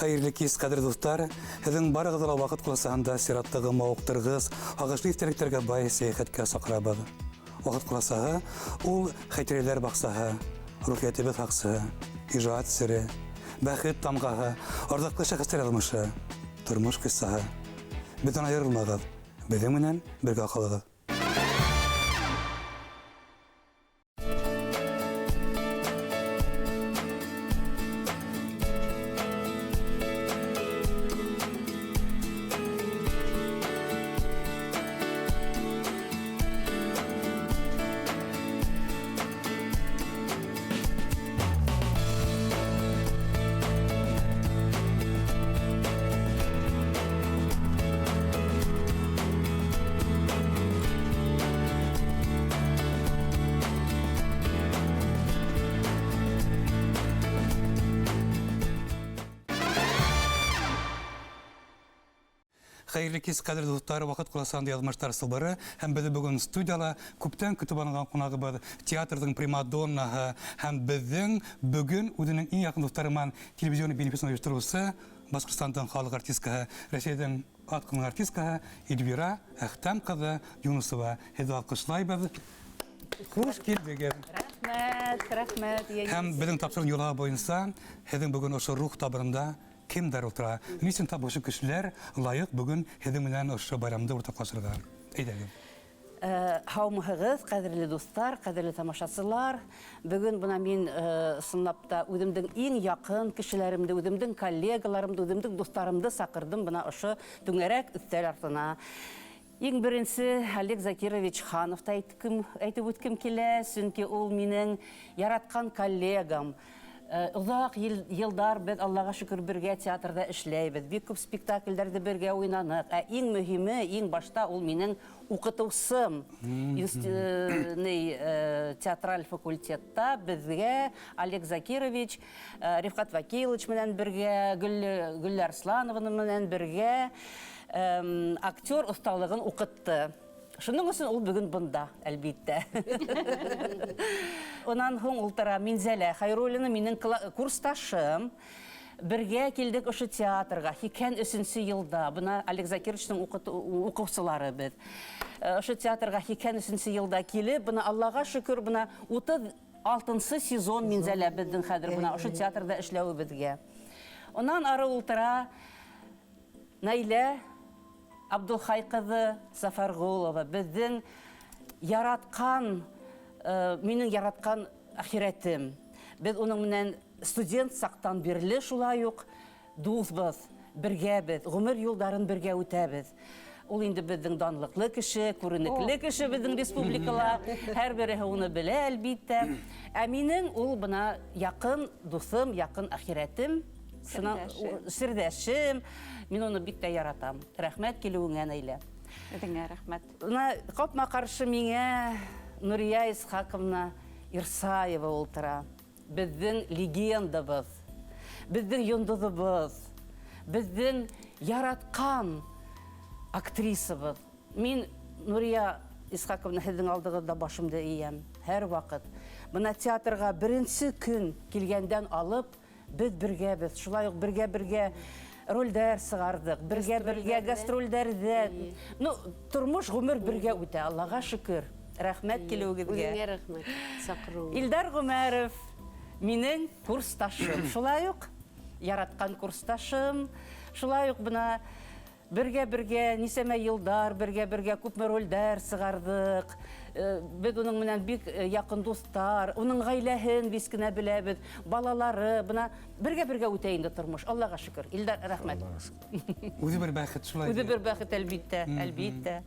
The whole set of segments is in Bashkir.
Хәерле кис, ҡәҙерле дуҫтар! Һеҙҙең барығыҙҙы ла ваҡыт ҡуласаһында сираттағы мауыҡтырғыс, һағышлы иҫтәлектәргә бай сәйәхәткә саҡырабыҙ. Ваҡыт ҡуласаһы ул хәтирәләр баҡсаһы, рухиәтебеҙ һаҡсыһы, ижад сере, бәхет тамғаһы, арҙаҡлы шәхестәр яҙмышы, тормош ҡиссаһы. Беҙҙән айырылмағыҙ, беҙҙең менән бергә ҡалығыҙ. Хәерле кис, кадерле дуслар, вакыт куласанды язмышлар сылбыры һәм беҙ бөгөн студияла күптән көтөп алынған ҡунағыбыҙ, театрҙың примадоннаһы һәм беҙҙең бөгөн үҙенең иң яҡын дуҫтары менән телевизионный бенефисын ойоштороусы Башҡортостандың халыҡ артисткаһы, Рәсәйҙең Атҡын артисткаһы Эльвира Әхтәм ҡыҙы Юнысова. Һеҙҙе алҡышлайбыҙ. Хуш килдегеҙ. Рәхмәт, рәхмәт. Һәм беҙҙең тапшырыу йолаһы буйынса һеҙҙең бөгөн ошо рух табынында кемдәр ултыра? Ни өсөн тап ошо кешеләр лайыҡ бөгөн һеҙҙең менән ошо байрамды уртаҡлашырға? Әйҙәгеҙ. Һаумыһығыҙ, ҡәҙерле дуҫтар, ҡәҙерле тамашасылар. Бөгөн бына мин ысынлап та үҙемдең иң яҡын кешеләремде, үҙемдең коллегаларымды, үҙемдең дуҫтарымды саҡырҙым бына ошо түңәрәк өҫтәл артына. Иң беренсе Олег Закирович Хановты әйтеп үткем килә, сөнки ул минең яратҡан коллегам. Оҙаҡ йылдар беҙ, Аллаға шөкөр, бергә театрҙа эшләйбеҙ, бик күп спектаклдәрҙе бергә уйнаныҡ. Ә иң мөһиме, иң башта ул минең укытыусым. Театраль факультетта беҙгә Олег Закирович, Рифҡат Вакилович менән бергә, Гөллә Арсланова менән бергә актер оҫталығын уҡытты. Шуның өсөн ул бөгөн бында, әлбиттә. Унан һуң ултыра Минзәлә Хәйруллина, минең курсташым. Бергә килдек ошо театрға 83 йылда. Бына Олег Закировичтың уҡыусылары беҙ. Ошо театрға 83 йылда килеп, бына Аллаға шөкөр, бына 36 сезон Минзәлә беҙҙең хәҙер бына ошо театрҙа эшләүебеҙгә. Унан ары ултыра Наилә Абдулхай ҡыҙы Сафарғолова, беҙҙең яратҡан, минең яратҡан әхирәтем. Беҙ уның менән студент саҡтан бирле шулай уҡ дуҫбыҙ, бергәбеҙ, ғүмер юлдарын бергә үтәбеҙ. Ул инде беҙҙең данлыҡлы кеше, күренекле кеше беҙҙең республикала. Һәр береһе уны белә, әлбиттә. Ә минең ул бына яҡын дуҫым, яҡын әхирәтем, серҙәшем. Мин уны бик тә яратам. Рәхмәт килеүеңә, Наилә. Үҙеңә рәхмәт. Бына ҡапма-ҡаршы миңә Нурия Исхаковна Ирсаева ултыра. Беҙҙең легендабыҙ, беҙҙең йондоҙобоҙ, беҙҙең яратҡан актрисабыҙ. Мин, Нурия Исхаковна, һеҙҙең алдығыҙҙа башымды эйәм һәр ваҡыт. Бына театрға беренсе көн килгәндән алып беҙ бергәбеҙ, шулай уҡ бергә-бергә ролдәр сығарҙыҡ, бергә-бергә гастролдәрҙә. Ну, тормош ғүмер бергә үтә, Аллаға шөкөр. Рәхмәт килеүегеҙгә. Үҙеңә рәхмәт саҡырыуыңа. Илдар Ғүмәров минең курсташым, шулай уҡ яратҡан курсташым, шулай уҡ бына бергә-бергә нисәмә йылдар, бергә-бергә күпме ролдәр сығарҙыҡ. Беҙ уның менән бик яҡын дуҫтар, уның ғаиләһен бис кенә беләбеҙ, балалары, бына бергә-бергә үтә инде тормош. Аллаға шөкөр. Илдар, рәхмәт. Үҙе бер бәхет шулай. Үҙе бер бәхет, әлбиттә, әлбиттә.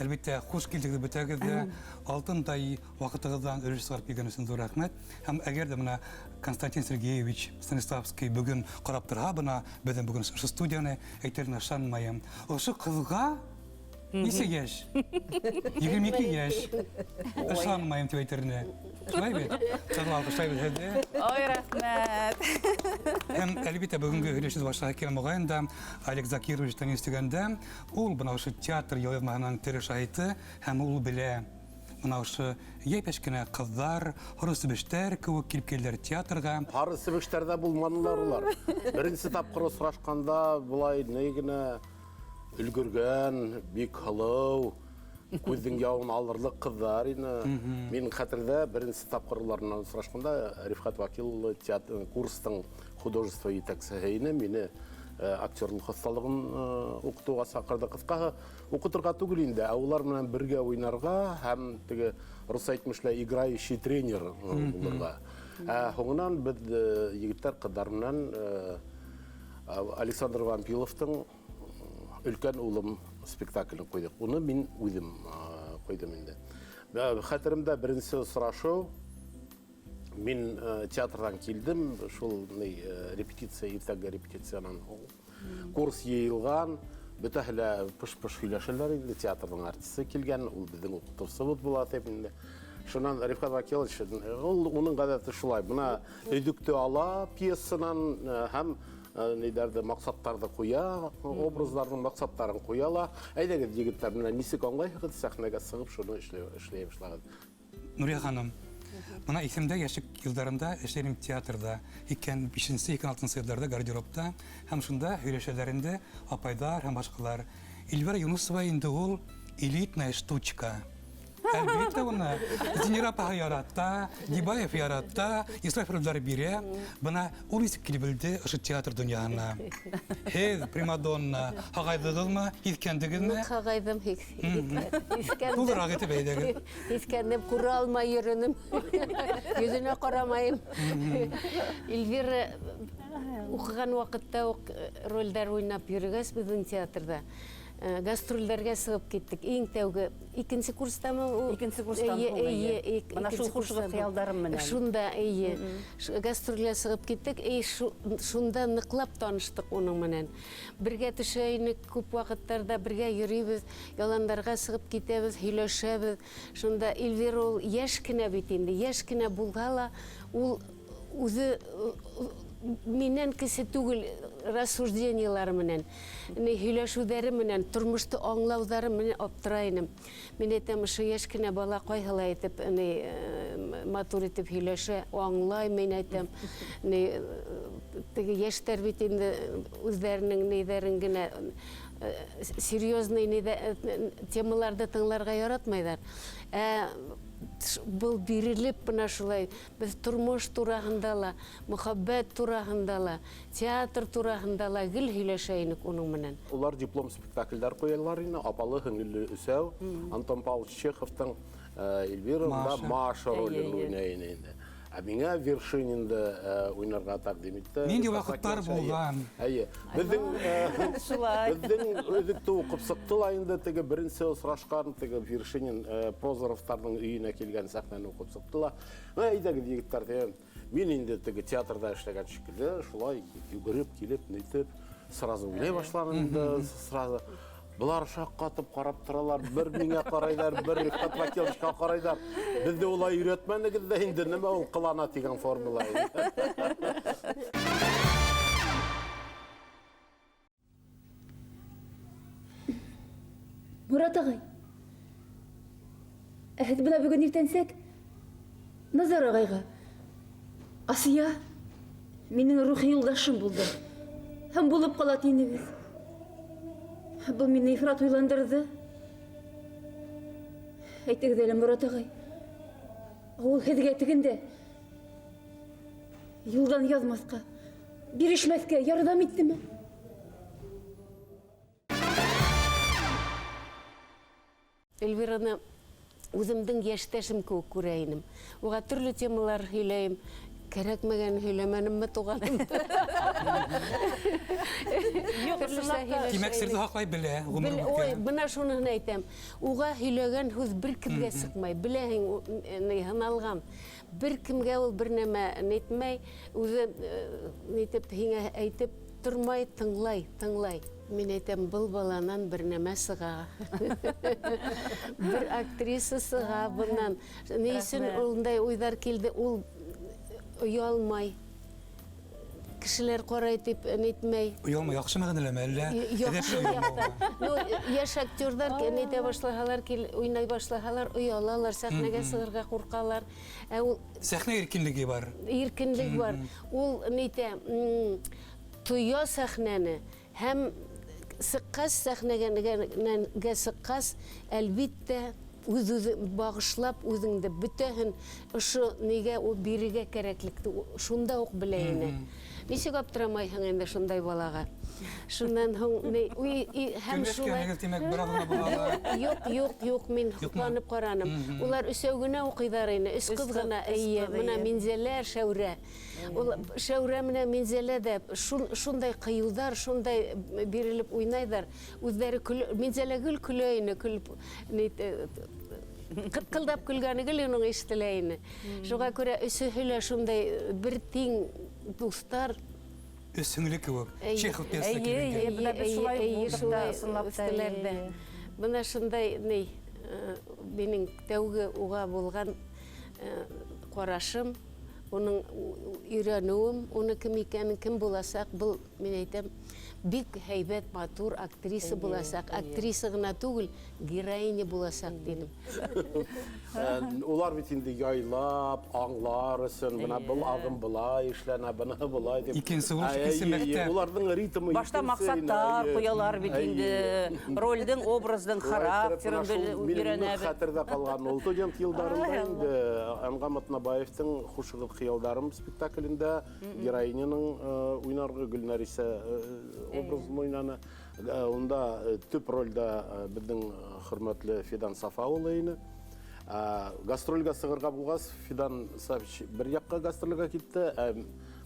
Әлбиттә, хуш килдегеҙ бөтәгеҙ ҙә. Алтындай ваҡытығыҙҙан өлөш сығарып килгән өсөн ҙур рәхмәт. Һәм әгәр ҙә бына Константин Сергеевич Станиславский бөгөн ҡарап торһа, бына беҙҙең бөгөн ошо студияны әйтеренә ышанмайым. Ошо ҡыҙға нисә йәш? 22 йәш. Ышанмайым тип әйтеренә. Шулай бит? Тағы алҡышлайбыҙ һеҙҙе. Ой, рәхмәт. Һәм әлбиттә бөгөнгө һөйләшеү башлаһы килә моғайын да Олег Закировичтан ишетелгәндә, ул бына ошо театр йылъяҙмаһының тере шаһиты һәм ул белә. Мына ошо йәп-йәш кенә ҡыҙҙар, һоро себештәр кеүек килеп килделәр театрға. Һары себештәр ҙә булманылар улар. Беренсе тапҡыр осрашҡанда былай ни генә өлгөргән, бик һылыу, күҙҙең яуын алырлыҡ ҡыҙҙар ине. Минең хәтерҙә беренсе тапҡыр улар менән осрашҡанда Рифҡәт Вәкил улы театр курстың художество етәксеһе ине, мине актерлыҡ оҫталығын уҡытыуға саҡырҙы. Ҡыҫҡаһы, уҡытырға түгел инде, ә улар менән бергә уйнарға һәм теге рус әйтмешләй играющий тренер булырға. Ә һуңынан беҙ егеттәр ҡыҙҙар менән Александр Вампиловтың Өлкән улым спектаклен ҡуйҙыҡ. Уны мин үҙем ҡуйҙым инде. Хәтеремдә беренсе осрашыу. Мин театрҙан килдем, шул репетиция, иртәнге репетициянан һуң. Курс йыйылған, бөтәһе лә пыш-пыш һөйләшәләр инде, театрҙың артисы килгән, ул беҙҙең уҡытыусыбыҙ була тип инде. Шунан Рифҡәт Вәкилович, ул уның ғәҙәте шулай, бына өҙөктө ала пьесанан һәм нейҙәрҙе, маҡсаттарҙы ҡуя, образдарҙың маҡсаттарын ҡуя ла. Әйҙәгеҙ, егеттәр, менә нисек аңлайһығыҙ, сәхнәгә сығып шуны эшләй башлағыҙ. Нурия ханым, бына иҫемдә йәшлек йылдарында эшләйем театрҙа, икән бишенсе, икән алтынсы йылдарҙа гардеробта, һәм шунда һөйләшәләр инде апайҙар һәм башҡалар. Эльвира Юнусова инде ул элитная штучка. Әлбиттә, уны Зинира апаһы ярата, Дибаев ярата, Исрафиловлар бирә. Бына ул нисек килеп белде ошо театр донъяһына? Һеҙ, примадонна, һағайҙығыҙмы, һиҫкәндегеҙме? Ныҡ һағайҙым, һиҫкәндем. Тулыраҡ итеп әйҙәгеҙ. Һиҫкәндем, күрә алмай йөрөнөм. Йөҙөнә ҡарамайым. Эльвира уҡыған ваҡытта уҡ ролдәр уйнап йөрөгәс беҙҙең театрҙа. Гастролдәргә сығып киттек. Иң тәүге икенсе курстамы ул? Икенсе курстан Эйе, һуң, эйе. эйе, Бына шул икенсе хушығыҙ курстан. хыялдарым менән. Шунда, эйе. Гастролгә сығып киттек. Эй, шунда ныҡлап таныштыҡ уның менән. Бергә төшә инек күп ваҡыттарҙа, бергә йөрөйбөҙ, яландарға сығып китәбеҙ, һөйләшәбеҙ. Шунда Эльвира ул йәш кенә бит инде, йәш кенә булһа ла, ул үҙе минән кесе түгел рассуждениелары менән, ни һөйләшеүҙәре менән, тормошто аңлауҙары менән аптырай инем. Мин әйтәм, ошо йәш кенә бала ҡайһылай итеп, ни матур итеп һөйләшә, аңлай, мин әйтәм. Ни теге йәштәр бит инде үҙҙәренең ниҙәрен генә серьезный темаларҙы тыңларға яратмайҙар. Ә был бирелеп бына шулай беҙ тормош тураһында ла, мөхәббәт тураһында ла, театр тураһында ла гел һөйләшә инек уның менән. Улар диплом спектаклдәр ҡуялар ине, апалы һеңлеле өсәү, Антон Павлович Чеховтың Эльвира унда Маша. Маша ролен Эйе, эйе. уйнай ине инде. Ә миңә Вершининды уйнарға тәҡдим итте. Ниндәй Рифҡәт ваҡыттар Вәкилович, әйе. булған? Әйе. Беҙҙең Шулай. өҙөктө уҡып сыҡты ла инде, теге беренсе осрашҡан, теге Вершинин Прозоровтарҙың өйөнә килгән сәхнәне уҡып сыҡты ла. Ә, әйҙәгеҙ, егеттәр, тигән. Мин инде теге театрҙа эшләгән шикелле, шулай йүгереп килеп, нитеп, сразу уйлай башланым инде, сразу. Былар шаҡ ҡатып ҡарап торалар, бер миңә ҡарайҙар, бер Рифҡәт Вәкиловичҡа ҡарайҙар. Беҙҙе улай өйрәтмәнегеҙ ҙә инде, нимә ул ҡылана тигән формула инде. Мурат ағай, ә һеҙ бына бөгөн иртәнсәк Назар ағайға Асия минең рухи юлдашым булды һәм булып ҡала тинегеҙ. Был мине ифрат уйландырҙы. Әйтегеҙ әле, Мурат ағай, ул һеҙгә тегендә юлдан яҙмаҫҡа, бирешмәҫкә ярҙам иттеме? Эльвираны үҙемдең йәштәшем кеүек күрә инем. Уға төрлө темалар һөйләйем. Кәрәкмәгән һөйләмәнемме, туғаным? Юҡ, Төрлөсә ысынлап та. һөйләшә Тимәк, серҙе инек. һаҡлай белә, ғүмер Бел, үткән. ой, бына шуныһын әйтәм. Уға һөйләгән һүҙ бер кемгә сыҡмай. Беләһең, ни, һыналған. Бер кемгә ул бер нәмә нитмәй, үҙе нитеп һиңә әйтеп тормай, тыңлай, тыңлай. Мин әйтәм, был баланан бер нәмә сыға. Бер актриса сыға бынан. Ни өсөн Рәхмәт. ундай уйҙар килде? Ул оялмай. Кешеләр карай дип нитмәй. Оялма яхшы мәгънәләме, әллә Яхшы әдәпле оялмаумы? яктан. Ну, яшь актерлар нитә башлаһалар, уйнай башлаһалар, оялалар, сәхнәгә чыгарга куркалар. Ә ул Сәхнә иркенлеге бар. Иркенлек бар. Ул нитә, тоя сәхнәне һәм сыккач сәхнәгә сыккач, әлбиттә, үз-үзе багышлап үзеңде бөтәһен ошо нигә ул бирергә кәрәклекте шунда ук белә ине. Ничек аптырамайһың инде шундай балага? Шуннан һуң ни, уй, и, һәм шулай Көнләшкәнегез, димәк, бераз гына булса да. Юк, юк, юк, мин хупланып караным. Улар өсәү генә укыйлар ине, өч кыз гына, әйе, менә Минзәлә, Шәүрә. Ул Шәүрә менә Минзәлә дә шундай кыюлар, шундай бирелеп уйнайдар. Үзләре көл, Минзәлә гел көлә ине, көлеп, кыткылдап көлгәне гел уның ишетелә ине. Шуңа күрә өсөһе лә шундай бер тиң дуслар. Өс сеңле кебек. Чехов пьесасы Әйе, кебек. әйе, менә без шулай булдык та, ысынлап та, үстеләр дә. Менә шундай ни, минең тәүге уга булган карашым, уның өйрәнүем, уны кем икәнен, кем буласак, был, мин әйтәм, бик һәйбәт, матур актриса буласак. Актриса гына түгел, героиня буласак, дидем. Улар бит инде яйлап, аңлар өчен, менә был адым былай эшләнә, быны былай дип. Икенче курс, икенче мәктәп. Уларның ритмы Башта икенче максатлар инде, куялар бит инде. Рольдең, образдың, характерын өйрәнәбез. Хәтердә калган ул студент елларында инде Әнгам Атнабаевтың Хушыгыз хыялдарым спектаклендә героиняның уйнаргы Гөлнариса образын уйнаны. Унда төп рольдә безнең хөрмәтле Фидан Сафа улы ине. Гастрольгә сыгырга булгач, Фидан Сафич бер якка гастрольгә китте, ә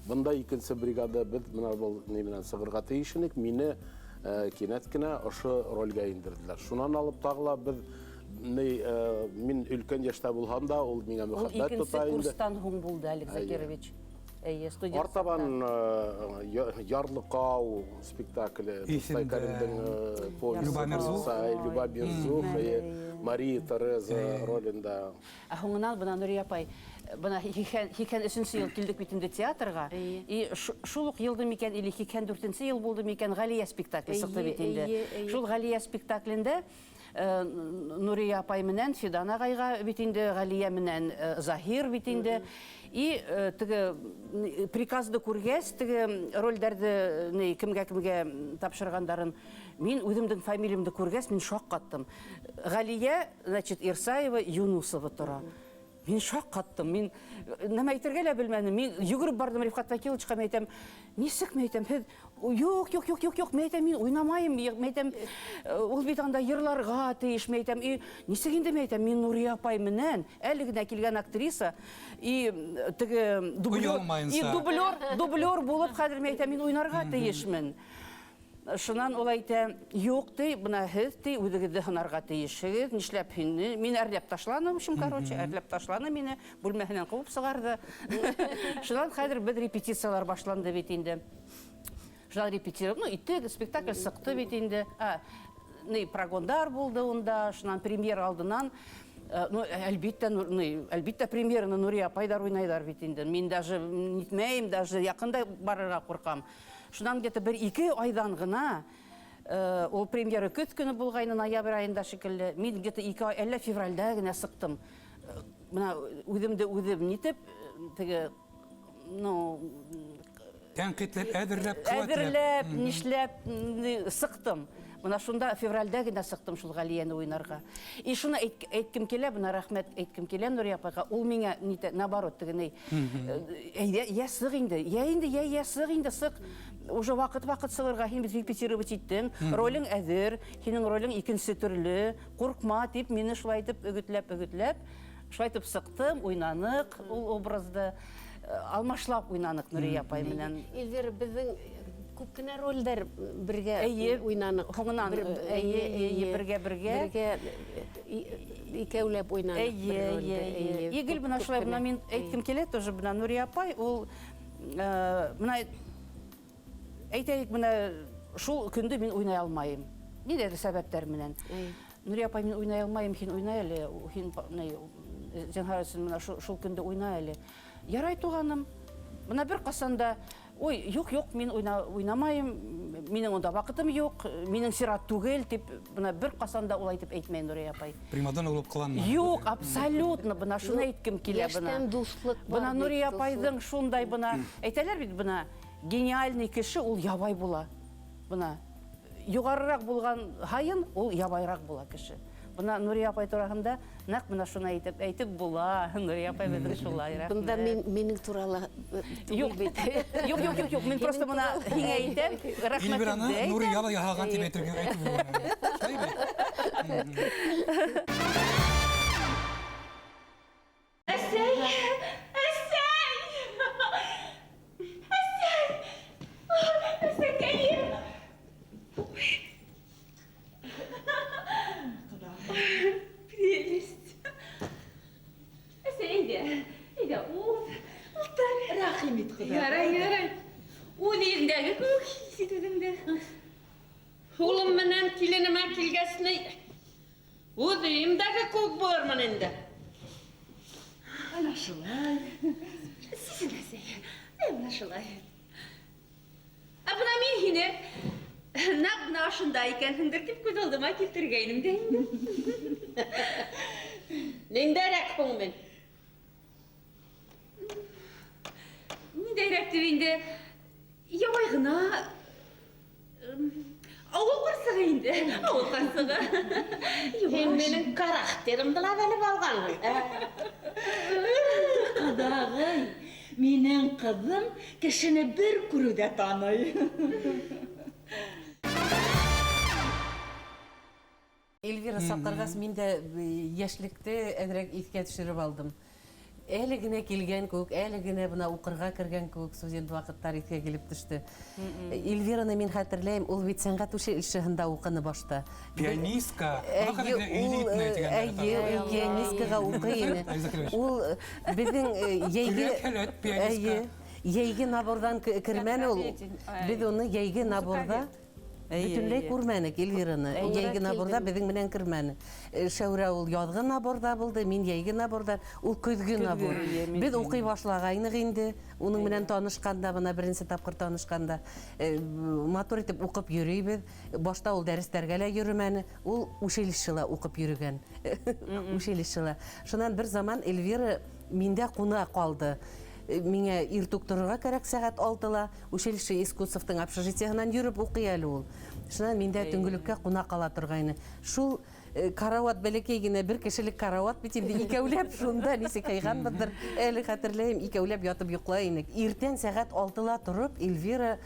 бында икенче бригада без менә был ни белән сыгырга тиеш идек. Мине кинәт кенә ошо рольгә индерделәр. Шуннан алып тагы ла без ни, мин өлкән яшьтә булһам да, ул миңа Ул мөхәббәт икенче тота инде. курстан һуң булды, Олег Закирович. Әйе, студент Артабан Ярлыкау спектакле, Исемдә. Мостай Кәримнең повести Люба Мирзух. буенча, Люба Мирзух, Мария Тереза ролендә. Ә һуңынан бына Нурия апай, бына һикән өсөнсө ел килдек бит инде театрга. И шул ук елды микән, или һикән дүртенсе ел булды микән, Галия спектакле сықты бит инде. Шул Галия спектаклендә Нурия апай менән Фидан агайга бит инде, Галия менән Заһир бит инде. И теге приказды күргәс, теге рольдәрҙе ни, кемгә-кемгә тапшырғандарын, мин үҙемдең фамилиямды күргәс, мин шаҡ ҡаттым. Галия, значит, Ирсаева, Юнусова тора. Мин шаҡ ҡаттым. Мин нәмә әйтергә лә белмәнем. Мин йүгереп бардым Рифҡәт Вәкиловичҡа, мин әйтәм, нисек, мин әйтәм, һеҙ юҡ, юҡ, юҡ, юҡ, юҡ, мин әйтәм, мин уйнамайым, мин әйтәм, ул бит анда йырларға тейеш, мин әйтәм, и нисек инде, мин әйтәм, мин Нурия апай менән әле генә килгән актриса, и теге дублер, Оялмайынса. и дублер, дублер булып хәҙер, мин әйтәм, мин уйнарға тейешмен. Шунан ул әйтә, юҡ, ти, бына һеҙ, ти, үҙегеҙҙе һынарға тейешһегеҙ, нишләп һине, мин әрләп ташланы, в общем, короче, әрләп ташланы мине, бүлмәһенән ҡыуып сығарҙы. Шунан хәҙер беҙ репетициялар башланды бит инде. Шунан репетировать, ну, иттек, спектакль сыҡты бит инде. Ни, прогондар булды унда, шунан премьера алдынан. Ну, әлбиттә, ни, әлбиттә, премьераны Нурия апайҙар уйнайҙар бит инде. Мин даже нитмәйем, даже яҡын да барырға ҡурҡам. Шунан где-то бер ике айҙан ғына, ул премьера көҙ көнө булғайны, ноябрь айында шикелле. Мин где-то ике ай, әллә февральдә генә сыҡтым. Бына үҙемде үҙем нитеп, теге, ну, Тәнҡитләп, әҙерләп, ҡеүәтләп. Әҙерләп, нишләп, сыҡтым. Бына шунда февральдә генә сыҡтым шул Ғәлиәне уйнарға. И шуны әйткем килә, бына рәхмәт әйткем килә Нурия апайға. Ул миңә нитә, наоборот, теге ни, әйҙә, йә сыҡ инде, йә инде, йә, йә сыҡ инде, сыҡ. Уже ваҡыт-ваҡыт сығырға, һин бит репетировать иттең, ролең әҙер, һинең ролең икенсе төрлө, ҡурҡма тип мине шулай итеп өгөтләп, өгөтләп, шулай итеп сыҡтым, уйнаныҡ ул образды. Алмашлап уйнаныҡ Нурия апай менән. Эльвира, беҙҙең күп кенә ролдәр бергә Эйе, уйнаныҡ. һуңынан, Эйе, эйе, эйе. бергә, бергә. Бергә, икәүләп уйнаныҡ Эйе, бер ролдә, эйе, эйе. эйе. Игел бына Күп шулай, бына кенә. мин әйткем килә тоже, бына Нурия апай, ул, бына әйтәйек, бына шул көндө мин уйнай алмайым. Ниндәйҙер сәбәптәр менән. Нурия апай, мин уйнай алмайым, һин уйнай әле, һин, ни, зинһар өсөн бына шул көндө уйна әле. Ярай, туғаным. Бына бер ҡасан да Ой, юҡ, юҡ, мин уйнамайым, минең унда ваҡытым юҡ, минең сират түгел, тип, бына бер ҡасан да улай итеп әйтмәй Нурия апай. Примадонна булып ҡыланма. Юҡ, абсолютно, бына шуны әйткем килә бына. Йәштән дуҫлыҡ бар Бына бит, Нурия дуҫлыҡ. апайҙың шундай бына, әйтәләр бит бына, гениальный кеше ул ябай була. Бына юғарыраҡ булған һайын ул ябайыраҡ була кеше. Бына Нурия апай тураһында нәҡ бына шуны әйтеп була. Нурия апай беҙҙең шулай, рәхмәт. Бында минең турала түгел Юҡ. бит. Юҡ, юҡ, юҡ, юҡ. Мин просто бына һиңә әйтәм, рәхмәтемде Эльвираны әйтәм. Нурия ла яһаған тип әйтергә әйтеп була. Шулай бит? Әсәй! Әсәй! Әсәй! Әсәкәйем! Прелесть! Әсәй, әйҙә, әйҙә, уҙ, ултыр. Рәхим ит, Хоҙай. Ярай, ярай. Үҙ өйөңдәге кеүек хис ит үҙеңде. Улым менән киленемә килгәс ни, үҙ өйөмдәге кеүек булырмын инде. Ана шулай. Сисен, әсәй, бына шулай. Ә бына мин һине нәҡ бына ошонда икәнһеңдер тип күҙ алдыма килтергәйнем дә инде. Ниндәйерәк һуң мин? Ниндәйерәк тип инде? Ябай ғына, ауыл ҡарсығы инде, ауыл ҡарсығы. Һин минең характерымды ла белеп алғанһың. Ҡоҙағый, минең ҡыҙым кешене бер күреүҙә таный. Эльвира саҡырғас, мин дә йәшлекте әҙерәк иҫкә төшөрөп алдым. Әле генә килгән кеүек, әле генә бына уҡырға кергән кеүек студент ваҡыттар иҫкә килеп төштө. Эльвираны мин хәтерләйем, ул бит сәнғәт училищеһында уҡыны башта. Пианистка. Әйе, Бына ҡәҙәр элитная тигәндәр әйе, атала. ул пианисткаға уҡый ине. Айза Закирович. Ул беҙҙең йәйге Күрәк һәләт пианистка. Әйе, йәйге наборҙан кермәне ул. Беҙ уны йәйге наборҙа бөтөнләй күрмәнек Эльвираны. Йәйге наборҙа беҙҙең менән кермәне. Шәүрә ул яҙғы наборҙа булды, мин йәйге наборҙа, ул көҙгө Көҙгө, набор. эйе, мин Беҙ уҡый башлағайныҡ инде, уның менән танышҡанда, бына беренсе тапҡыр танышҡанда, матур итеп уҡып йөрөйбөҙ. Башта ул дәрестәргә лә йөрөмәне, ул училищела уҡып йөрөгән. Училищела. Шунан бер заман Эльвира миндә ҡуна ҡалды. Миңә иртүк торорға кәрәк сәғәт алтыла, училище искусствоның общежитиеһынан йөрөп уҡый әле ул. Шунан миндә төнгөлөккә ҡуна ҡала торғайны. Шул карауат бәләкәй генә, бер кешелек карауат бит инде, икәүләп шунда нисек ҡайғанбыҙҙыр, әле хәтерләйем, икәүләп ятып йоҡлай инек. Иртән сәғәт алтыла тороп, Эльвира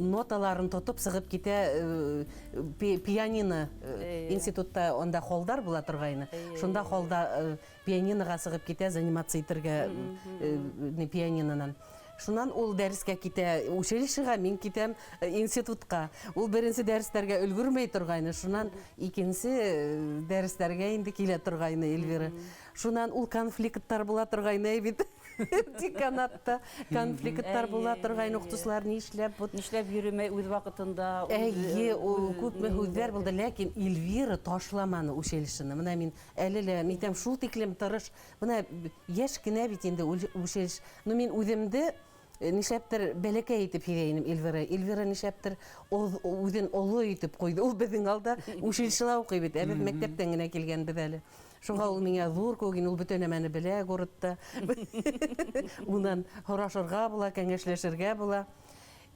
ноталарын тотоп сығып китә пианино институтта унда холдар була торғайны. Шунда холда пианиноға сығып китә, заниматься итергә пианинонан. Шунан ул дәрескә китә училищеға, мин китәм институтҡа. Ул беренсе дәрестәргә өлгөрмәй торғайны, шунан икенсе дәрестәргә инде килә торғайны Эльвира. Шунан ул конфликттар була торғайны бит. Деканатта конфликттар була торғайны, уҡытыусылар ни эшләп, вот Нишләп йөрөмәй үҙ ваҡытында, үҙ, Әйе, ул үҙ күпме һүҙҙәр булды, ләкин Эльвира ташламаны училищены. Бына мин әле лә әйтәм, шул тиклем тырыш. Бына йәш кенә бит инде училище. Ну мин үҙемде нишләптер бәләкәй итеп һиҙә инем Эльвира. Эльвира нишләптер үҙен оло итеп ҡуйҙы. Ул беҙҙең алда училищела уҡый бит. Ә беҙ мәктәптән генә килгәнбеҙ әле. Шуға ул миңә ҙур кеүек ине, ул бөтә нәмәне белә городта. Унан һорашырға була, кәңәшләшергә була.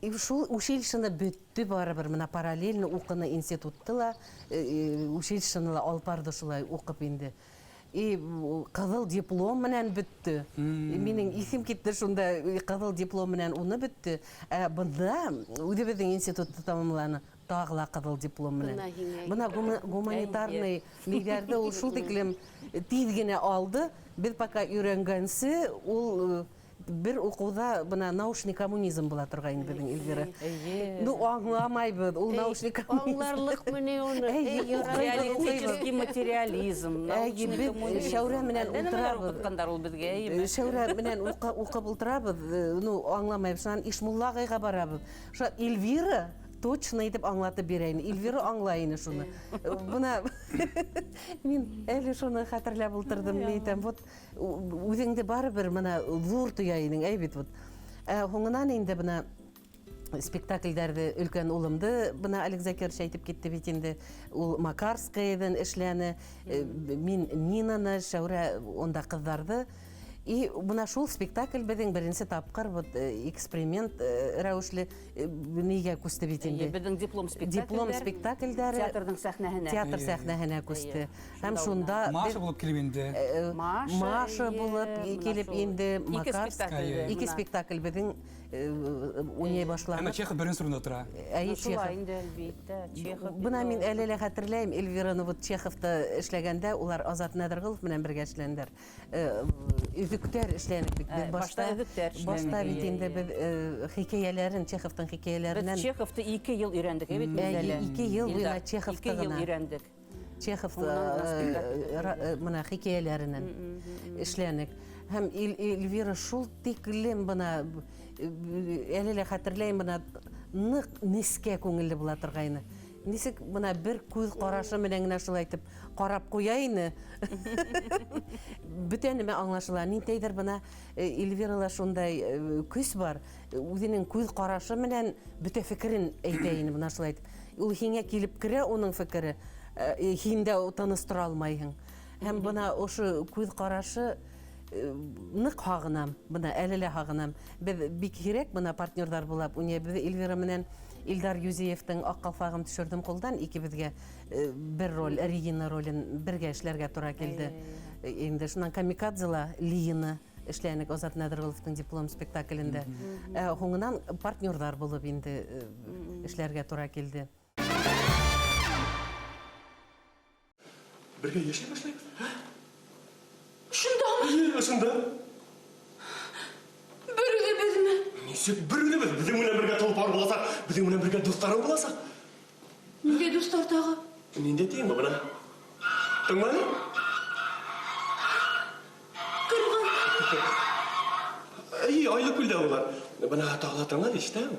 И шул училищены бөттө барыбер, бына параллельно уҡыны институтты ла, училищены ла алып барҙы шулай уҡып инде. И ҡыҙыл диплом менән бөттө. Минең иҫем китте шунда, ҡыҙыл диплом менән уны бөттө. Ә бында үҙебеҙҙең институтты тамамланы, тағы ла ҡыҙыл диплом менән. Бына һиңә Бына гуманитарный нигәрҙе ул шул тиклем тиҙ генә алды. Беҙ пока өйрәнгәнсе, ул бер уҡыуҙа бына научный коммунизм була торғайны беҙҙең Эльвира. Ну, аңламайбыҙ, ул Эй, научный коммунизм. Аңларлыҡмы ни уны? Эй, Эй, уҡыйбыҙ, Диалектический материализм, Эй, научный беҙ коммунизм. Шәүрә менән Әллә нәмәләр ултырабыҙ. уҡытҡандар ул беҙгә, әйеме? Шәүрә менән уҡып ултырабыҙ, ну, аңламайбыҙ. Шунан Ишмулла ағайға барабыҙ. Шунан Эльвира точно итеп аңлатып бирә ине. Эльвира аңлай ине шуны. Бына мин әле шуны хәтерләп ултырҙым, мин әйтәм, вот үҙеңде барыбер бына ҙур тоя инең, әй бит вот. Ә һуңынан инде бына спектакльдәрҙе өлкән улымды бына Олег Закирович әйтеп китте бит инде. Ул Макарскаяҙын эшләне, мин Нинаны, Шәүрә унда ҡыҙҙарҙы. И бына шул спектакль беҙҙең беренсе тапҡыр вот эксперимент рәүешле нигә күсте бит инде. Беҙҙең диплом спектакльдәр. Диплом спектакльдәре театрҙың сәхнәһенә. Театр сәхнәһенә күсте. Һәм шунда Маша булып килеп инде. Маша булып килеп инде Макарская. Ике спектакль беҙҙең уйнай башланы. Әммә Чехов беренсе урында тора. Әйе, Шулай Чехов. инде, әлбиттә, Чехов. Бына мин әле лә хәтерләйем, Эльвираны вот Чеховта эшләгәндә, улар Азат Нәҙерғолов менән бергә эшләнделәр. Өҙөктәр эшләнек бит. Беҙ Башта өҙөктәр эшләнек. Башта бит инде беҙ хикәйәләрен, Чеховтың хикәйәләренән. Беҙ Чеховты 2 йыл өйрәндек, әйбит Әйе, Минзәлә? 2 йыл буйына Илдар, Чеховты 2 йыл ғына. өйрәндек. Чехов Һуңынан бына хикәйәләренән эшләнек. Һәм Эльвира шул тиклем бына әле лә хәтерләйем, бына ныҡ нескә күңелле була торғайны. Нисек бына бер күҙ ҡарашы менән генә шулай итеп ҡарап ҡуя ине. Бөтә нәмә аңлашыла. Ниндәйҙер бына Эльвирала шундай көс бар. Үҙенең күҙ ҡарашы менән бөтә фекерен әйтә ине бына шулай итеп. Ул һиңә килеп керә уның фекере, һин дә тыныс тора алмайһың. Һәм бына ошо күҙ ҡарашы ныҡ һағынам, бына әле лә һағынам. Беҙ бик һирәк бына партнерҙар булап, беҙ Эльвира менән Илдар Юзиевтың Аҡ ҡалфағым төшөрҙөм ҡулдан икебеҙгә бер роль, Регина ролен бергә эшләргә тура килде. Инде шунан Камикадзела Лина эшләнек Азат Нәҙерғоловтың диплом спектаклендә. Һуңынан партнерҙар булып инде эшләргә тура килде. Бергә йәшәй башлайбыҙ, һә? Шундамы? Әйе, шунда. Бер үҙебеҙме? Нисек бер үҙебеҙ? Беҙҙең менән бергә толпар буласаҡ, беҙҙең менән бергә дуҫтарың буласаҡ. Ниндәй дуҫтар тағы? Ниндәй тиң бына? Тыңла әле. Ҡырған. Әйе, Айлы күлдә улар. Бына тағы ла тыңла, ишетәм.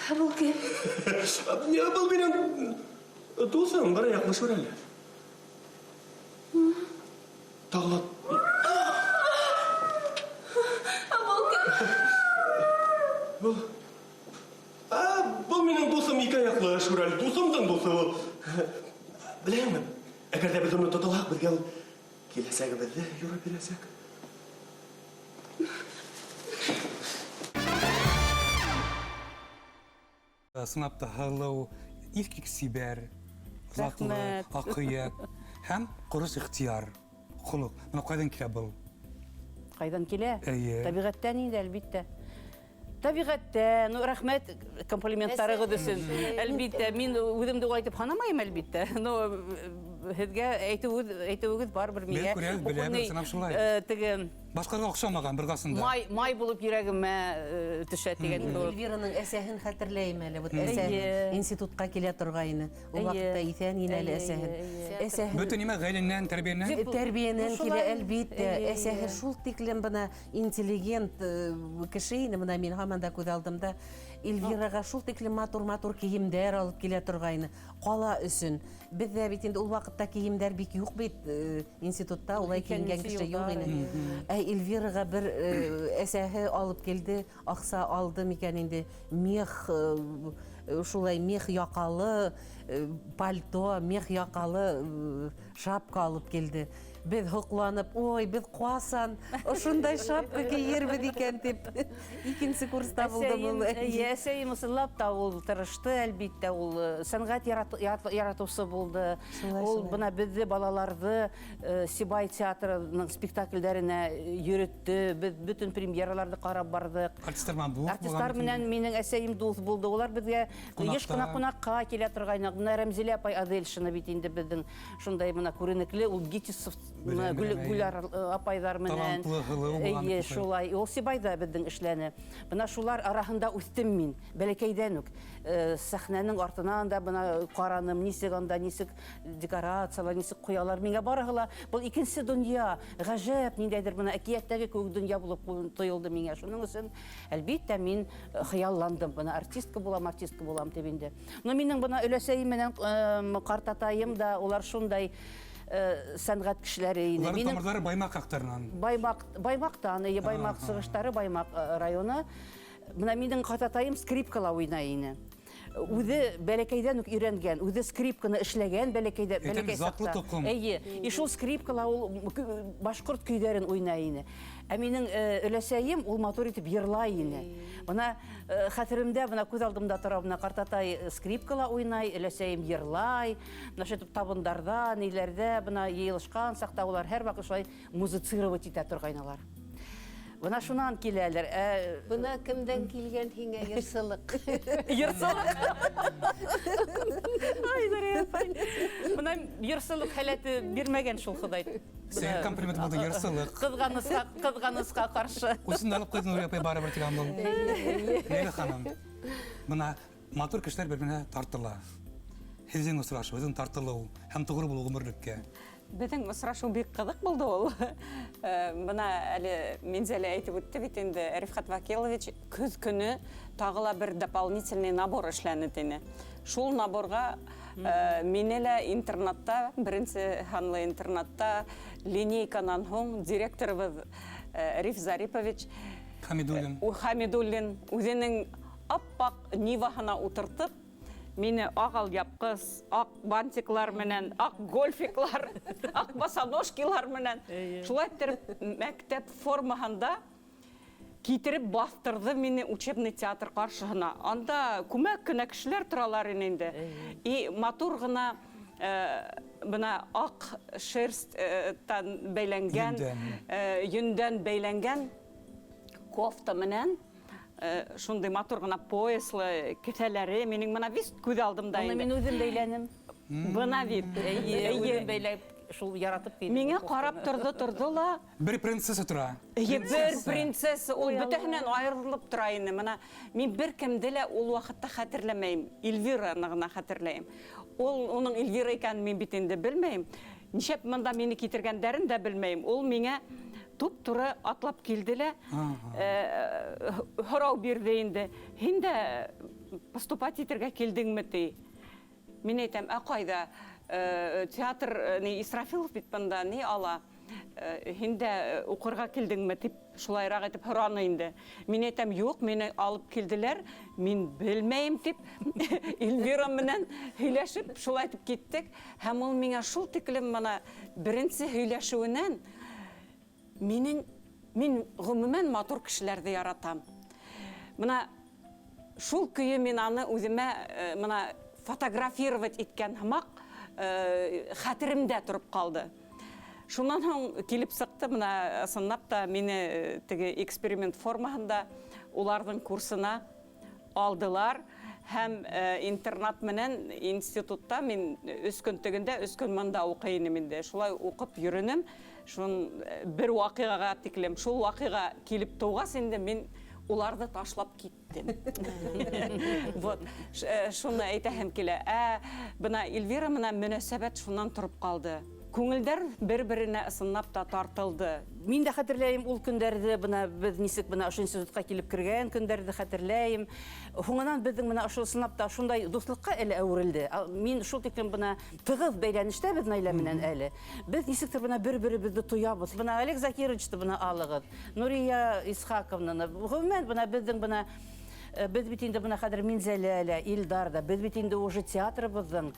Ә был кем? Был минең дуҫым, бара яҡлашыр әле. Тағы ла Ә был кем? Был. Был минең дуҫым ике аяҡлы Шүрәле. Дуҫымдың дуҫы ул. Беләһеңме, әгәр ҙә беҙ уны тоталһаҡ, беҙгә ул киләсәгебеҙҙе юрап бирәсәк. Сынап та һылыу, иҫ китек сибәр, затлы, Рәхмәт. аҡ һөйәк һәм ҡорос ихтыяр, холоҡ. Бына ҡайҙан килә был? Ҡайҙан килә? Эйе. Тәбиғәттән инде, әлбиттә. Тәбиғәттән, ну, рәхмәт комплименттарығыҙ өсөн. Әлбиттә, мин үҙемде улай итеп һанамайым, әлбиттә. Но һеҙгә әйтеүегеҙ барыбер миңә. Беҙ күрәбеҙ, беләбеҙ, Уҡыны, сынап шулай. Теге Башҡаларға оҡшамаған бер ҡасанда. Май булып йөрәгемә төшә тигән кеүек. Эльвираның әсәһен хәтерләйем әле. Вот әсәһе институтҡа килә торғайны. Ул ваҡытта иҫән ине әле әсәһен. Әсәһен Бөтөн нимә ғаиләнән, тәрбиәнән? Тәрбиәнән Шулай. килә, әлбиттә. Әсәһе шул тиклем бына интеллигент кеше ине. Бына мин һаман да күҙ алдымда Эльвираға шул тиклем матур-матур кейемдәр алып килә торғайны. Ҡала өсөн. Беҙҙә бит инде ул ваҡытта кейемдәр бик юҡ бит, институтта улай кейенгән кеше юҡ ине. Ә Эльвираға бер әсәһе алып килде, аҡса алды микән инде, мех шулай мех яҡалы пальто, мех яҡалы шапка алып килде. Беҙ һоҡланып, ой, беҙ ҡасан ошондай шапка кейербеҙ икән тип. Икенсе курста булдым ул. Әсәйем, әсәйем ысынлап та ул тырышты, әлбиттә, ул сәнғәт яратыусы булды. Шулай, Ул шулай. бына беҙҙе балаларҙы Сибай театрының спектакльдәренә йөрөттө. Беҙ бөтөн премьераларҙы ҡарап барҙыҡ. Артистар менән дуҫ Артистар булған менән минең әсәйем дуҫ булды. Улар беҙгә Ҡунаҡта. йыш ҡына ҡунаҡҡа килә торғайны. Бына Рәмзилә апай Аҙелшина бит инде беҙҙең шундай бына күренекле, ул Гитисов Беләм, беләм, әйе. Гүләр апайҙар менән. Талантлы, һылыу булған Эйе, кеше. шулай. Ул Сибайҙа беҙҙең эшләне. Бына шулар араһында үҫтем мин, бәләкәйҙән үк. Сәхнәнең артынан да бына ҡараным, нисек анда, нисек декорациялар, нисек ҡуялар. Миңә барыһы ла был икенсе донъя, ғәжәп, ниндәйҙер бына әкиәттәге кеүек донъя булып тойолдо миңә. Шуның өсөн, әлбиттә, мин хыялландым, бына артистка булам, артистка булам тип инде. Но минең бына өләсәйем менән ҡартатайым да, улар шундай сәнгать кешеләре ине. Уларның тамырлары Баймак яктарынан. Баймак, Баймактан, әйе, Баймак сыгыштары, Баймак районы. Менә минем картатаем скрипкала уйнай ине. Үзе бәләкәйдән үк өйрәнгән, үзе скрипканы эшләгән бәләкәйдә, бәләкәй затлы токым. Әйе, и шул скрипкала ул башкорт көйләрен уйнай ине. Ә минем өләсәем ул матур итеп йырлай ине. Менә хәтеремдә, менә күз алдымда тора, менә картатай скрипкала уйнай, өләсәем йырлай. Менә шул табындарда, ниләрдә, менә йыелышкан сакта улар һәрвакыт шулай музицировать итә торгайналар. Бына шунан киләләр. Бына кемдән килгән һиңә йырсылык? Йырсылык. Ай, Дарья апай. Бына йырсылык халәте бирмәгән шул Ходай. Сәер комплимент булды, йырсылык. Кызганыска, кызганыска каршы. Үзен алып куйды Нурия апай барыбер дигән бул. Ләйлә ханым, бына матур кешеләр бер-беренә тартыла. Һеҙҙең осрашыу, һеҙҙең тартылыу һәм тоғро булыу ғүмерлеккә. Беҙҙең осрашыу бик ҡыҙыҡ булды ул. Бына әле Минзәлә әйтеп үтте бит инде, Рифхат Вакилович көҙ көнө тағы ла бер дополнительный набор эшләне тине. Шул наборға мине лә интернатта, беренсе һанлы интернатта линейканан һуң директорыбыҙ Риф Зарипович Хамидуллин. Хамидуллин үҙенең аппаҡ Ниваһына ултыртып, мине ақ алъяпҡыс, аҡ бантиклар менән, аҡ гольфиклар, аҡ босоножкилар менән. Шулай иттереп мәктәп формаһында китереп баҫтырҙы мине учебный театр ҡаршыһына. Анда күмәк кенә кешеләр торалар ине инде. И матур ғына бына аҡ шерсттан бәйләнгән, йөндән бәйләнгән кофта менән шундай матур ғына пояслы кеҫәләре минең бына вис күҙ алдымда инде. Уны мин үҙем бәйләнем. Бына бит. Эйе, үҙем бәйләп, шул яратып кейҙем. Миңә ҡарап торҙо, торҙо ла. Бер принцесса тора. Эйе, бер принцесса. Ул бөтәһенән айырылып тора ине. Бына мин бер кемде лә ул ваҡытта хәтерләмәйем. Эльвираны ғына хәтерләйем. Ул уның Эльвира икәнен мин бит инде белмәйем. Нишәп мында мине китергәндәрен дә белмәйем. Ул миңә туп-туры атлап килде лә, һорау бирҙе инде. Һин дә поступать итергә килдеңме ти? Мин әйтәм, ә ҡайҙа? Театр, ни, Исрафилов бит бында, ни ала? Һин дә уҡырға килдеңме тип шулайыраҡ итеп һораны инде. Мин әйтәм, юҡ, мине алып килделәр, мин белмәйем тип Эльвира менән һөйләшеп шулай итеп киттек. Һәм ул миңә шул тиклем бына беренсе һөйләшеүенән мин ғөмүмән матур кешеләрҙе яратам. Бына шул көйө мин аны үҙемә бына фотографировать иткән һымаҡ хәтеремдә тороп ҡалды. Шунан һуң килеп сыҡты, бына ысынлап та мине теге эксперимент формаһында уларҙың курсына алдылар. Һәм интернат менән институтта мин өс көн тегендә, өс көн мында уҡый инем инде. Шулай уҡып йөрөнөм. Шун бер ваҡиғаға тиклем, шул ваҡиға килеп тыуғас инде мин уларҙы ташлап киттем. Вот, шуны әйтәһем килә. Ә бына Эльвира менән мөнәсәбәт шунан тороп ҡалды. Күңелдәр бер-беренә ысынлап та тартылды. Мин дә хәтерләйем ул көндәрҙе, бына беҙ нисек бына ошо институтҡа килеп кергән көндәрҙе хәтерләйем. Һуңынан беҙҙең бына ошо ысынлап та шундай дуҫлыҡҡа әле әүерелде. Мин шул тиклем бына тығыҙ бәйләнештә беҙ Наилә менән әле. Беҙ нисектер бына бер-беребеҙҙе тоябыҙ. Бына Олег Закировичты бына алығыҙ, Нурия Исхаковнаны. Ғөмүмән бына беҙҙең бына беҙ бит инде бына хәҙер Минзәлә лә, Илдар ҙа, беҙ бит инде уже театрыбыҙҙың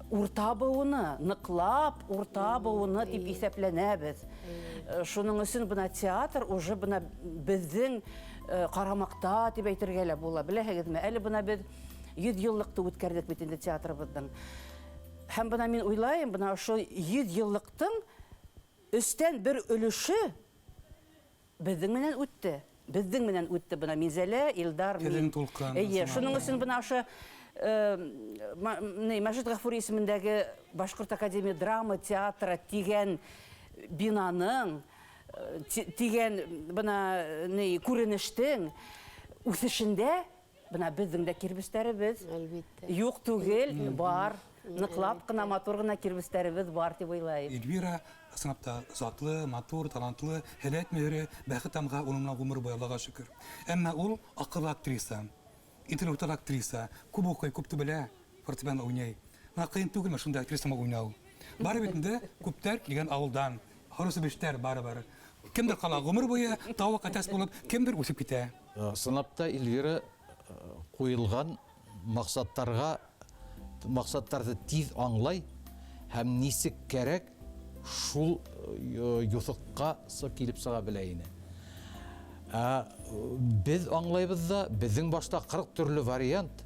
урта быуыны, ныҡлап урта быуыны тип иҫәпләнәбеҙ. Шуның өсөн бына театр уже бына беҙҙең ҡарамаҡта тип әйтергә лә була, беләһегеҙме? Әле бына беҙ йөҙ йыллыҡты үткәрҙек бит инде театрыбыҙҙың. Һәм бына мин уйлайым, бына ошо йөҙ йыллыҡтың өстән бер өлөшө беҙҙең менән үтте. Беҙҙең менән үтте бына Минзәлә, Илдар, мин. Һеҙҙең тулҡын, Эйе, ысынлап шуның та. өсөн бына ошо Мәжит Ғафури исемендәге Башҡорт академия драма театры тигән бинаның тигән бына күренештең үҫешендә бына беҙҙең дә кирбестәребеҙ. Әлбиттә. Юҡ түгел, бар. Ныҡлап ҡына, матур ғына кирбестәребеҙ бар тип уйлайым. Эльвира ысынлап та затлы, матур, талантлы, һәләт мөһөрө, бәхет тамға уның менән ғүмер буйы, Аллаға шөкөр. Әммә ул аҡыллы актриса, интеллектуаль актриса, күп уҡый, күпте белә, фортепиано уйнай. Бына ҡыйын түгелме шундай актриса менән уйнау? Бары бит инде күптәр килгән авылдан. Һорысы биштәр бары-бары. Кемдер кала гомер буе тавык әтәс булып, кемдер үсеп китә. Чынлап та Эльвира куелган максатларга максатларны тиз аңлай һәм ничек кәрәк шул юҫыҡҡа килеп сыға белә ине. Ә беҙ аңлайбыҙ ҙа, беҙҙең башта 40 төрлө вариант,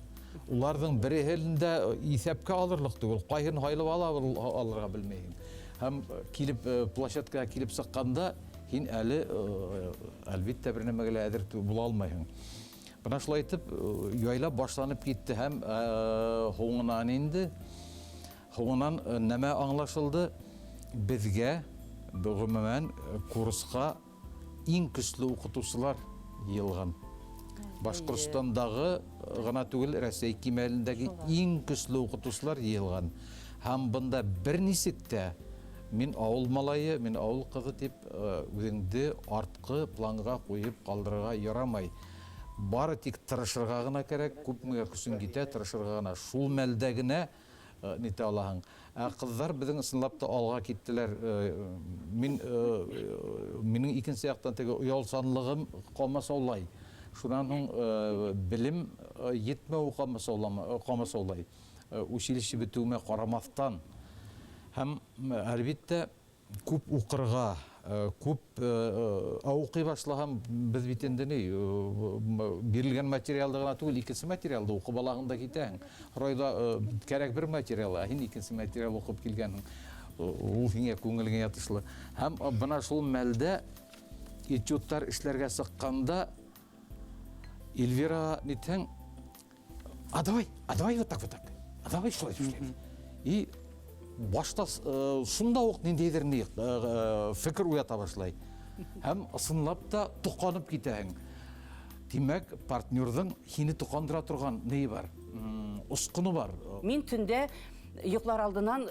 уларҙың береһен дә иҫәпкә алырлыҡ түгел, ҡайһын һайлап алырға белмәйһең. Һәм килеп площадкаға килеп сыҡҡанда һин әле әлбиттә бер нәмәгә лә әҙер була алмайһың. Бына шулай итеп яйлап башланып китте һәм һуңынан инде һуңынан нәмә аңлашылды? Беҙгә ғөмүмән курсҡа иң көслө уҡытыусылар йыйылған. Башҡортостандағы ғына түгел, Рәсәй кимәлендәге иң көслө уҡытыусылар йыйылған. Һәм бында бер нисек тә мин ауыл малайы, мин ауыл ҡыҙы тип үҙеңде артҡы планға ҡуйып ҡалдырырға ярамай. Бары тик тырышырға ғына кәрәк, күпмегә көсөң китә, тырышырға ғына. Шул мәлдә генә нитә алаһың. Ә ҡыҙҙар беҙҙең ысынлап та алға киттеләр. Мин минең икенсе яҡтан теге оялсанлығым ҡамасаулай. Шунан һуң белем етмәүе ҡамасаулай. Училище бөтөүемә ҡарамаҫтан. Һәм әлбиттә күп уҡырға, күп уҡый башлаһам, беҙ бит инде ни, бирелгән материалды ғына түгел, икенсе материалды уҡып алаһың да китәһең. Райҙа кәрәк бер материал, ә һин икенсе материал уҡып килгәнһең. Ул һиңә күңелеңә ятышлы. Һәм бына шул мәлдә этюдтар эшләргә сыҡҡанда Эльвира нитһәң, а давай вот так, вот так, а давай шулай эшләйбеҙ. И башта шунда уҡ ниндәйҙер ни фекер уята башлай. Һәм ысынлап та тоҡанып китәһең. Тимәк, партнерҙың һине тоҡандыра торған нейе бар, осҡоно бар. Мин төндә йоҡлар алдынан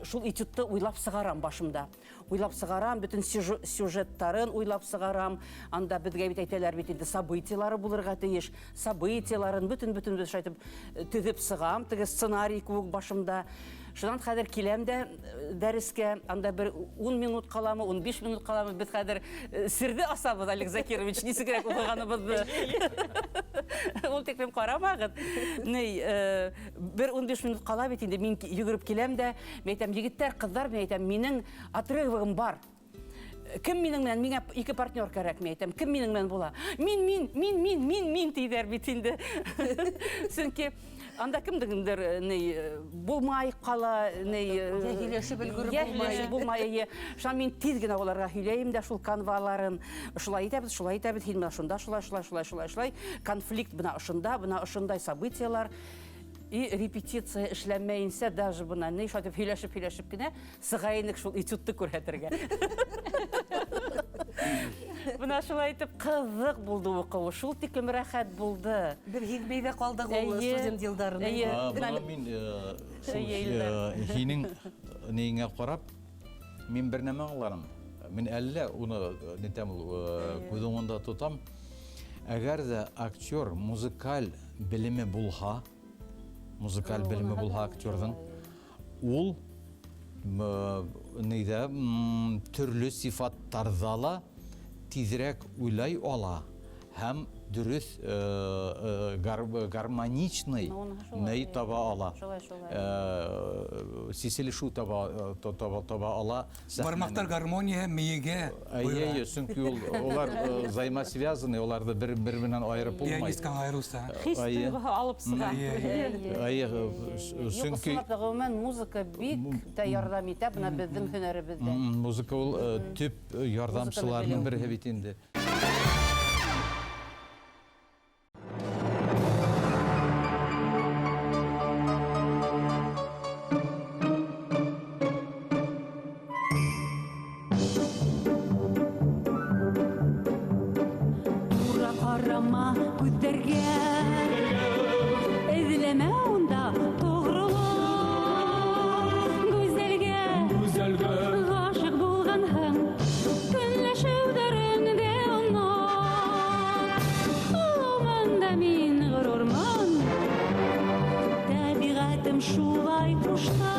шул этюдты уйлап сығарам башымда. Уйлап сығарам, бөтөн сюжеттарын уйлап сығарам. Анда беҙгә бит әйтәләр бит инде событиялары булырға тейеш. Событияларын бөтен-бөтен шулай итеп төҙөп сығам, теге сценарий кеүек башымда. Шунан хәҙер киләм дә дәрескә, анда бер 10 минут ҡаламы, 15 минут ҡаламы, беҙ хәҙер серҙе асабыҙ, Олег Закирович, нисегерәк уҡығаныбыҙҙы. Ул тиклем ҡарамағыҙ. Бер 15 минут ҡала бит инде, мин йүгереп киләм дә, мин әйтәм, егеттәр, ҡыҙҙар, мин әйтәм, минең отрывогым бар. Кем минең менән, миңә ике партнер кәрәк, мин әйтәм, кем минең менән була? Мин, мин, мин, мин, мин, мин тиҙәр бит инде. Сөнки анда кемдеңдер ни булмай ҡала, ни һөйләшеп өлгөрөп булмай. Булмай, эйе. Шунан мин тиҙ генә уларға һөйләйем дә шул канваларын. Шулай итәбеҙ, шулай итәбеҙ, һин менә шунда, шулай, шулай, шулай, шулай, шулай. Конфликт бына ошонда, бына ошондай событиялар. И репетиция эшләмәйенсә, даже бына ни шулай итеп һөйләшеп, һөйләшеп кенә сыға инек шул этюдты күрһәтергә. Бына шулай итеп ҡыҙыҡ булды уҡыуы, шул тиклем рәхәт булды. Беҙ һиҙмәй ҙә ҡалдыҡ ул студент йылдарын. Бына мин шул һинең нейеңә ҡарап, мин бер нәмә аңланым. Мин әллә уны нитәм ул, күҙ уңында тотам. Әгәр ҙә актер музыкаль белеме булһа, музыкаль белеме булһа актерҙың, ул нейҙә төрлө сифаттарҙа ла тиҙерәк уйлай ала һәм дөрөҫ гармоничный ней таба ала. Сиселешеү таба ала. Бармаҡтар гармония мейегә буйра. Эйе, сөнки улар взаимосвязаны, уларҙы бер-бер менән айырып булмай. Пианисткаң айырыуса. Хис тойғоһо алып сыға. Эйе, сөнки Юҡ, ғөмүмән, музыка бик тә ярҙам итә бына беҙҙең һөнәребеҙҙә. Музыка ул төп ярҙамсыларының береһе бит инде. Шулай ҡушты.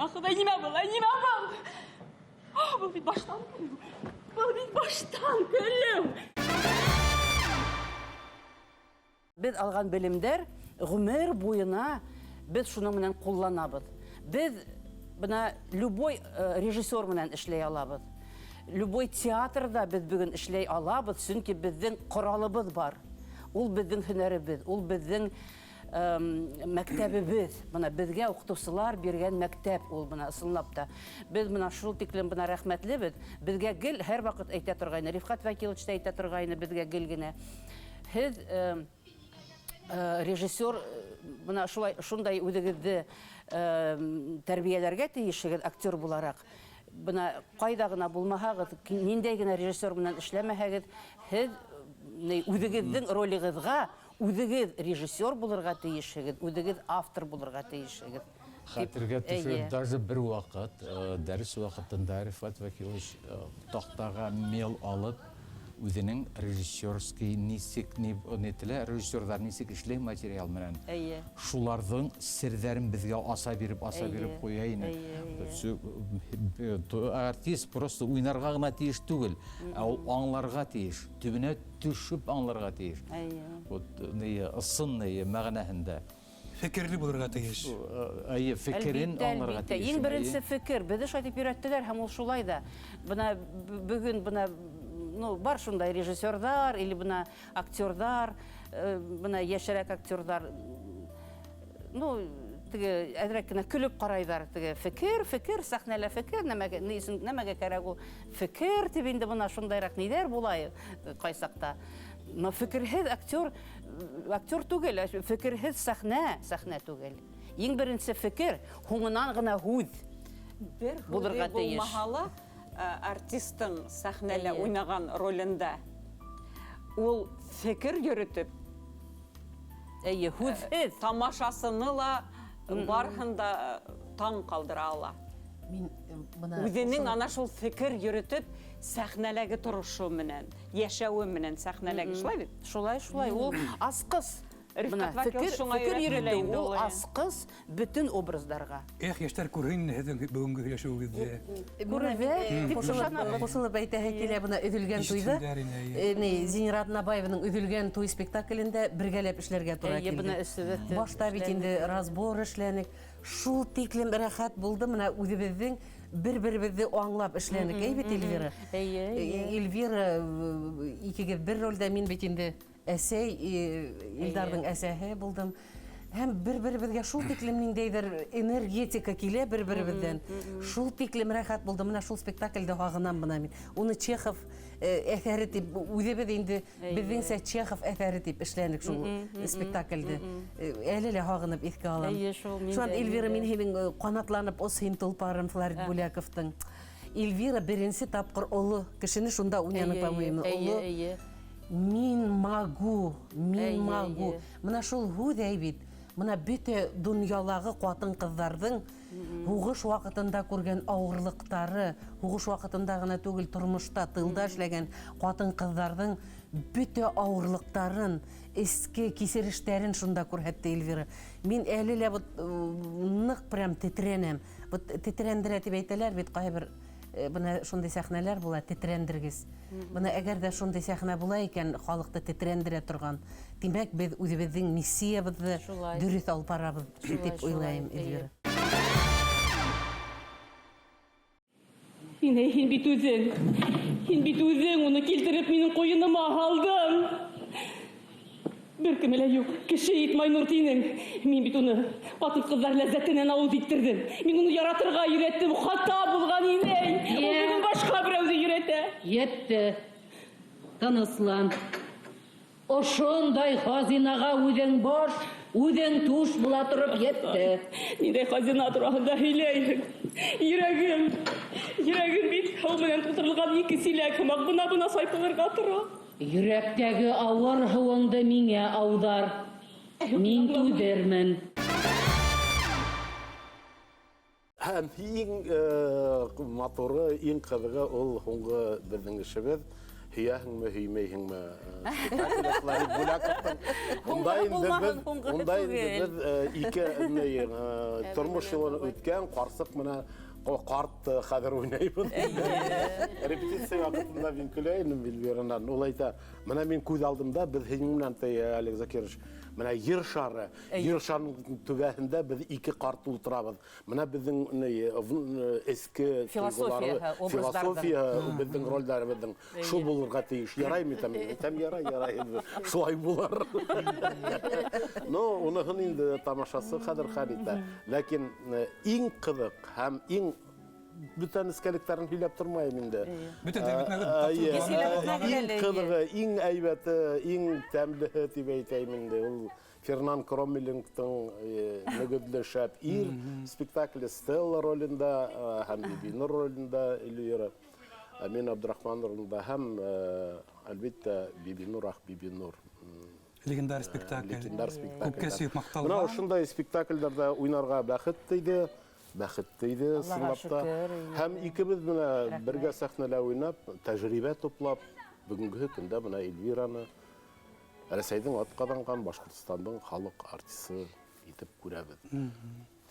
А, Хоҙай, нимә был, ә, нимә был? А, был бит баштан көлөү. Был бит баштан көлөү. Беҙ алған белемдәр ғүмер буйына беҙ шуның менән ҡулланабыҙ. Беҙ бына любой режиссер менән эшләй алабыҙ. Любой театрҙа беҙ бөгөн эшләй алабыҙ, сөнки беҙҙең ҡоралыбыҙ бар. Ул беҙҙең һөнәребеҙ, ул беҙҙең мәктәбебеҙ. Бына беҙгә уҡытыусылар биргән мәктәп ул бына ысынлап та. Беҙ бына шул тиклем бына рәхмәтлебеҙ. Беҙгә гел һәр ваҡыт әйтә торғайны, Рифҡәт Вәкилович та әйтә торғайны беҙгә гел генә. Һеҙ режиссер бына шулай шундай үҙегеҙҙе тәрбиәләргә тейешһегеҙ актер булараҡ. Бына ҡайҙа ғына булмаһағыҙ, ниндәй генә режиссер менән эшләмәһәгеҙ, һеҙ үҙегеҙҙең ролегеҙға үҙегеҙ режиссер булырға тейешһегеҙ, үҙегеҙ автор булырға тейешһегеҙ. Хәтергә төшөрөп, даже бер ваҡыт, дәрес ваҡытында Рифат Вәкилович таҡтаға мел алып, үҙенең режиссерский нисек нителә, режиссерҙар нисек эшләй материал менән. Шуларҙың серҙәрен беҙгә аса биреп, аса биреп ҡуя ине. Артист просто уйнарға ғына тейеш түгел, ә ул аңларға тейеш, төбөнә төшөп аңларға тейеш. Вот ысын мәғәнәһендә. Фекерле булырға тейеш. Әйе, фекерен аңларға тейеш. Иң беренсе фекер, беҙҙе шулай тип өйрәттеләр һәм ул шулай да. Бына бөгөн бына ну, бар шундай режиссерҙар или бына актерҙар, бына йәшерәк актерҙар, ну, теге әҙерәк кенә көлөп ҡарайҙар, теге фекер, фекер, сәхнәлә фекер, нәмәгә, ни өсөн, нәмәгә кәрәк ул фекер тип инде бына шундайыраҡ ниҙәр була ҡайсаҡта. Но фекерһеҙ актер, актер түгел, фекерһеҙ сәхнә, сәхнә түгел. Иң беренсе фекер, һуңынан ғына һүҙ Бер булырға һүҙе тейеш. булмаһа ла, артистың сәхнәлә уйнаған ролендә ул фекер йөрөтөп, Әйе, һүҙһеҙ. тамашасыны ла барыһын да таң ҡалдыра ала. Мин бына Үҙенең ана шул фекер йөрөтөп сәхнәләге торошо менән, йәшәүе менән сәхнәләге, шулай бит? Шулай, шулай. Ул асҡыс. Рифҡәт Бына Вәкил шуңа фекер өйрәтелә йөрөтөү, инде ул ул, асҡыс бөтөн образдарга. Эх, йәштәр күрһен һеҙҙең бөгөнгө һөйләшеүегеҙҙе. Күрҙе, тип ышанабыҙ. Ҡушылып әйтәһе килә, бына Өҙөлгән туйҙа, Ишетһендәр ине, әйе. Зинира Аҙнабаеваның Өҙөлгән туй спектаклендә бергәләп эшләргә тура Әйе, килде. бына өсөбөҙ Башта бит инде разбор эшләнек. Шул тиклем рәхәт булды, бына үҙебеҙҙең бер-беребеҙҙе аңлап эшләнек. Әй бит, Эльвира? Әйе, әйе. Эльвира, икегеҙ бер ролдә, мин бит инде әсәй, Илдарҙың әсәһе булдым. Һәм бер-беребеҙгә шул тиклем ниндәйҙер энергетика килә бер-беребеҙҙән. Шул тиклем рәхәт булды. Бына шул спектаклде һағынам бына мин. Уны Чехов әҫәре тип, үҙебеҙ инде беҙҙеңсә Чехов әҫәре тип эшләнек шул спектаклде. Әле лә һағынып иҫкә алам. Әйе, шул мин Шунан, дә, Эльвира, мин мин дә. һинең ҡанатланып ос һин толпарым Флорид Бүләковтың. Эльвира беренсе тапҡыр оло кешене шунда уйнаны, по-моему, оло. Мин могу, мин могу. Бына шул һүҙ әй бит. Бына бөтә донъялағы ҡатын-ҡыҙҙарҙың һуғыш ваҡытында күргән ауырлыҡтары, һуғыш ваҡытында ғына түгел, тормошта, тылда эшләгән ҡатын-ҡыҙҙарҙың бөтә ауырлыҡтарын, эске кисерештәрен шунда күрһәтте Эльвира. Мин әле лә вот ныҡ прям тетрәнәм. Вот тетрәндерә тип әйтәләр бит, ҡайһы бер бына шундай сәхнәләр була, тетрәндергес. Бына әгәр ҙә шундай сәхнә була икән, халыҡты тетрәндерә торған, тимәк, беҙ үҙебеҙҙең миссиябыҙҙы дөрөҫ алып барабыҙ тип уйлайым, Эльвира. Инәй, һин бит үҙең. Һин бит үҙең уны килтереп минең ҡуйыныма һалдың. Бер кеме лә юҡ, кеше ит Майнур тинең. Мин бит уны ҡатын-ҡыҙҙар ләззәтенән ауыҙ иттерҙем. Мин уны яратырға өйрәттем. Хата булған инәй. Ул бөгөн башҡа берәүҙе өйрәтә. Етте. Тыныслан. Ошондай хазинаға үҙең баш, үҙең туш була тороп етте. Ниндәй хазина тураһында һөйләйһең? Йөрәгем, йөрәгем бит һыу менән тултырылған ике силәк һымаҡ бына-бына сайпылырға тора. Йөрәктәге ауыр һыуыңды миңә ауҙар. Мин түҙермен. Һәм иң матуры, иң ҡыҙығы ул һуңғы беҙҙең эшебеҙ. Һөйәһеңме, һөймәйһеңме? Спектакль Флорид Бүләковтың. Унда инде беҙ, унда инде беҙ ике тормош юлын үткән ҡарсыҡ менән ҡарт хәҙер уйнайбыҙ. Репетиция ваҡытында мин көлә инем Эльвиранан. Ул әйтә, менә мин күҙ алдымда беҙ һинең менән, Олег Закирович, менә ер шары, ер шарының түбәһендә беҙ ике ҡарт ултырабыҙ. Менә беҙҙең эске философия, философия беҙҙең ролдәребеҙҙең шул булырға тейеш. Ярай әйтәм, әйтәм, ярай, ярай, шулай булыр. Ну, уныһын инде тамашасы хәҙер хәл итә. Ләкин иң ҡыҙыҡ һәм иң бөтә нескәлектәрен һөйләп тормайым инде. Бөтә Иң ҡыҙығы, иң әйбәте, иң тәмлеһе тип әйтәйем инде. Ул Фернан Кромелингтың Мөгөҙлө шәп ир спектакле Стелла ролендә һәм Бибинур ролендә Эльвира, мин Абдрахман ролендә һәм, әлбиттә, Бибинур, ах, Бибинур. Легендар спектакль. Легендар спектакль. Күпкә сөйеп макталган. Менә ошондай спектакльләрдә уйнарга бәхет тейде. Бәхет тейде, ысынлап та. Һәм икебеҙ менә бергә сәхнәлә уйнап, тәжрибә туплап, бөгөнгө көндә менә Эльвираны Рәсәйҙең атҡаҙанған Башҡортостандың халыҡ артисы итеп күрәбеҙ.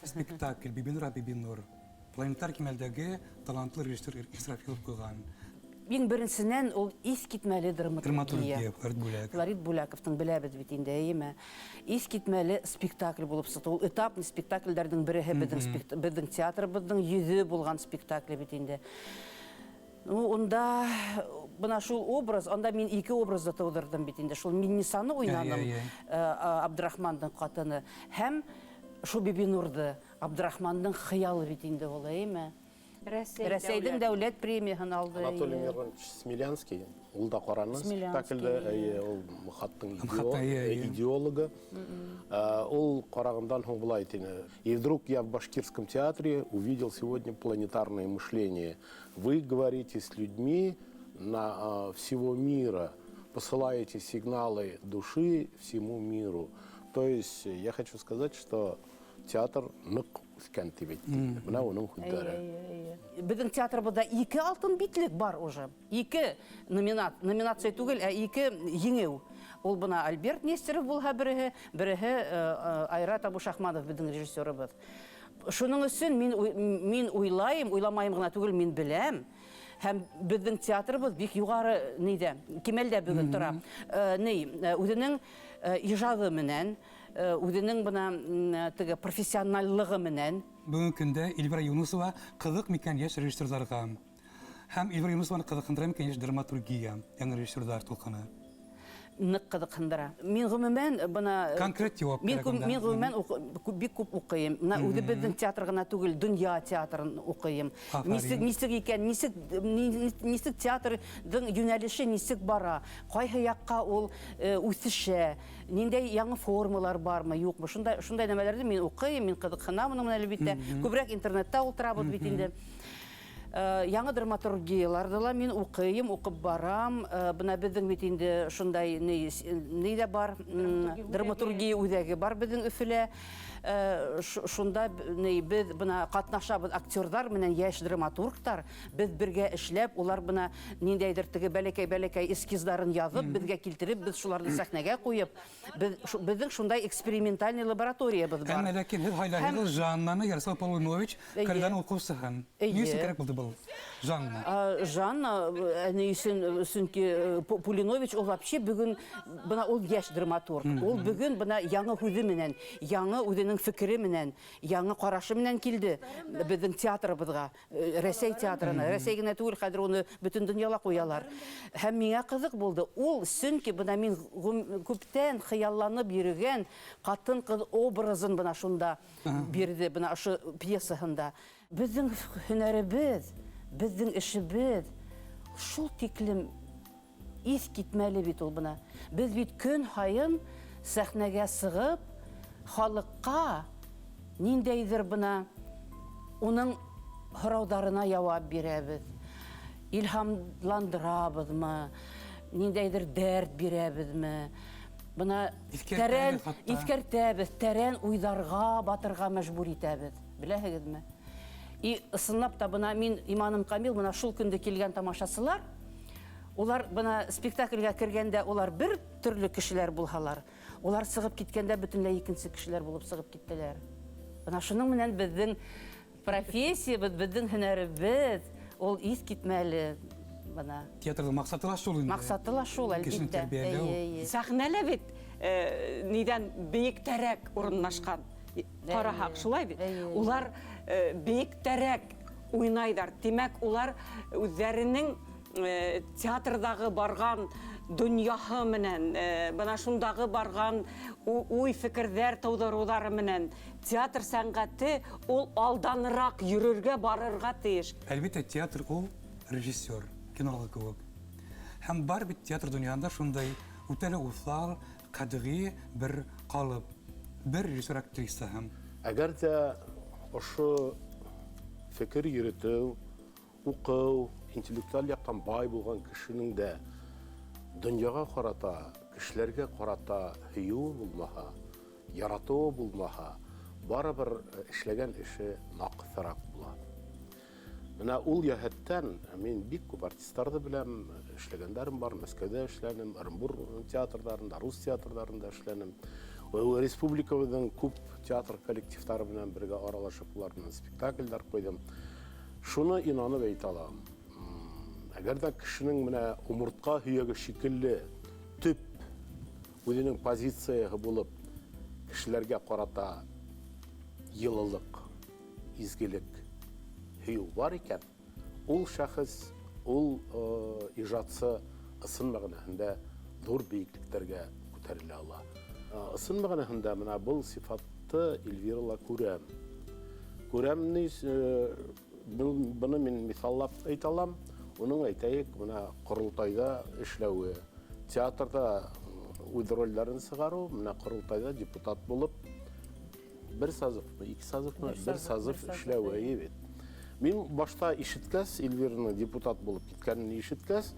Спектакль Бибинур Бибинур планетар кимәлдәге талантлы режиссер Исрафилов ҡуйған. Иң беренсенән ул иҫ китмәле драматургия. Флорид Бүләков. Флорид Бүләковтың беләбеҙ бит инде, әйеме? Иҫ китмәле спектакль булып сыҡты. Ул этапный спектакльдәрҙең береһе беҙҙең театрыбыҙҙың йөҙө булған спектакль бит инде. Ну, унда бына шул образ, анда мин ике образды тыуҙырҙым бит инде. Шул Миннисаны уйнаным, Абдрахмандың ҡатыны, һәм шул Бибинурҙы, Абдрахмандың хыялы бит инде ул, әйеме? Рәсәйҙең дәүләт премияһын алды. Анатолий Миронович Смелянский, ул да ҡараны спектаклде, ул МХАТтың идеологы. Ул ҡарағандан һуң былай тине: «И вдруг я в башкирском театре увидел сегодня планетарное мышление. Вы говорите с людьми на всего мира, посылаете сигналы души всему миру». То есть я хочу сказать, что театр ныҡ үҫкән тип әйтте. Бына уның һүҙҙәре. Беҙҙең театрыбыҙҙа ике алтын битлек бар уже. Ике номинация түгел, ә ике еңеү. Ул бына Альберт Нестеров булһа береһе, береһе Айрат Абушахманов беҙҙең режиссерыбыҙ. Шуның өсөн мин уйлайым, уйламайым ғына түгел, мин беләм. Һәм беҙҙең театрыбыҙ бик юғары нейҙә, кимәлдә бөгөн тора. Ней, үҙенең ижады менән, үҙенең бына теге профессионаллығы менән. Бөгөнгө көндә Эльвира Юнусова ҡыҙыҡ микән йәш режиссерҙарға? Һәм Эльвира Юнусованы ҡыҙыҡһындыра микән йәш драматургия, яңы режиссерҙар тулҡыны? Ныҡ ҡыҙыҡһындыра. Мин ғөмүмән бына конкрет яуап мин ғөмүмән бик күп уҡыйым. Бына үҙебеҙҙең театр ғына түгел, донъя театрын уҡыйым. Нисек икән, нисек театрҙың йүнәлеше нисек бара, ҡайһы яҡҡа ул үҫешә, ниндәй яңы формалар бармы, юҡмы. Шундай нәмәләрҙе мин уҡыйым, мин ҡыҙыҡһынам уның менән, әлбиттә. Күберәк интернетта ултырабыҙ бит инде. Яңы драматургияларҙы ла мин уҡыйым, уҡып барам. Бына беҙҙең бит инде шундай ни ҙә бар, драматургия үҙәге бар беҙҙең Өфөлә. Шунда беҙ бына ҡатнашабыҙ актерҙар менән йәш драматургтар, беҙ бергә эшләп, улар бына ниндәйҙер теге бәләкәй-бәләкәй эскиздарын яҙып, беҙгә килтереп, беҙ шуларҙы сәхнәгә ҡуйып, беҙҙең шундай экспериментальный лабораториябыҙ бар. Әммә ләкин һеҙ һайлайһығыҙ Жаннаны, Ярослав Полунович, Калидан уҡыусыһын. Ни өсөн кәрәк булды был Жанна? Жанна, ни өсөн, сөнки Пулинович ул вообще бөгөн бына ул йәш драматург. Ул бөгөн бына яңы һүҙе менән, яңы үҙенең фекере менән, яңы ҡарашы менән килде беҙҙең театрыбыҙға, Рәсәй театрына. Рәсәй генә түгел, хәҙер уны бөтөн донъяла ҡуялар. Һәм миңә ҡыҙыҡ булды. Ул сөнки бына мин күптән хыялланып йөрөгән ҡатын-ҡыҙ образын бына шунда бирҙе, бына ошо пьесаһында. Беҙҙең һөнәребеҙ, беҙҙең эшебеҙ шул тиклем иҫ китмәле бит ул бына. Беҙ бит көн һайын сәхнәгә сығып, халыҡҡа ниндәйҙер бына уның һорауҙарына яуап бирәбеҙ, илһамландырабыҙмы, ниндәйҙер дәрт бирәбеҙме, бына тәрән иҫкәртәбеҙ, тәрән уйҙарға батырға мәжбүр итәбеҙ, беләһегеҙме? И ысынлап та бына мин иманым камил, бына шул көндө килгән тамашасылар, Улар бына спектакльгә кергәндә улар бер төрле кешеләр булһалар, улар сығып киткәндә бөтөнләй икенсе кешеләр булып сығып киттеләр. Бына шуның менән беҙҙең профессиябыҙ, беҙҙең һөнәребеҙ ул иҫ китмәле бына. Театрҙың маҡсаты ла шул инде. Маҡсаты ла шул, Кешене әлбиттә. тәрбиәләү. Эйе, эйе. Сәхнә лә бит э, нидән бейектәрәк урынлашҡан. Ҡараһаҡ, шулай бит. Улар э, бейектәрәк уйнайҙар. Тимәк, улар үҙҙәренең э, театрҙағы барған донъяһы менән, э, бына шундағы барған уй-фекерҙәр тыуҙырыуҙары менән театр сәнғәте ул алданыраҡ йөрөргә барырға тейеш. Әлбиттә, театр ул режиссер, кинолағы кеүек. Һәм бар бит театр донъяһында шундай үтә лә уҫал, ҡәтғи бер ҡалып, бер режиссер актриса һәм. Әгәр ҙә ошо фекер йөрөтөү, уҡыу, интеллектуаль яҡтан бай булған кешенең дә донъяға ҡарата, кешеләргә ҡарата һөйөүе булмаһа, яратыуы булмаһа, барыбер эшләгән эше наҡыҫыраҡ була. Менә ул йәһәттән мин бик күп артистларҙы беләм, эшләгәндәрем бар, Мәскәүҙә эшләнем, Ырымбур театрҙарында, рус театрҙарында эшләнем. Республикабыҙҙың күп театр коллективтары менән бергә аралашып, улар менән спектаклдәр ҡуйҙым. Шуны инанып әйтә алам. Әгәр ҙә кешенең менә умыртҡа һөйәге шикелле төп үҙенең позицияһы булып кешеләргә ҡарата йылылыҡ, изгелек, һөйөү бар икән, ул шәхес, ул ижадсы ысын мәғәнәһендә ҙур бейеклектәргә күтәрелә ала. Ысын мәғәнәһендә менә был сифатты Эльвирала күрәм. Күрәм ни, быны мин миҫаллап әйтә алам. Уның әйтәйек, менә ҡоролтайҙа эшләүе, театрҙа үҙ ролдәрен сығарыу, менә ҡоролтайҙа депутат булып бер созывмы, ике созывмы, бер созыв эшләүе, әйе бит. Мин башта ишеткәс, Эльвираның депутат булып киткәнен ишеткәс,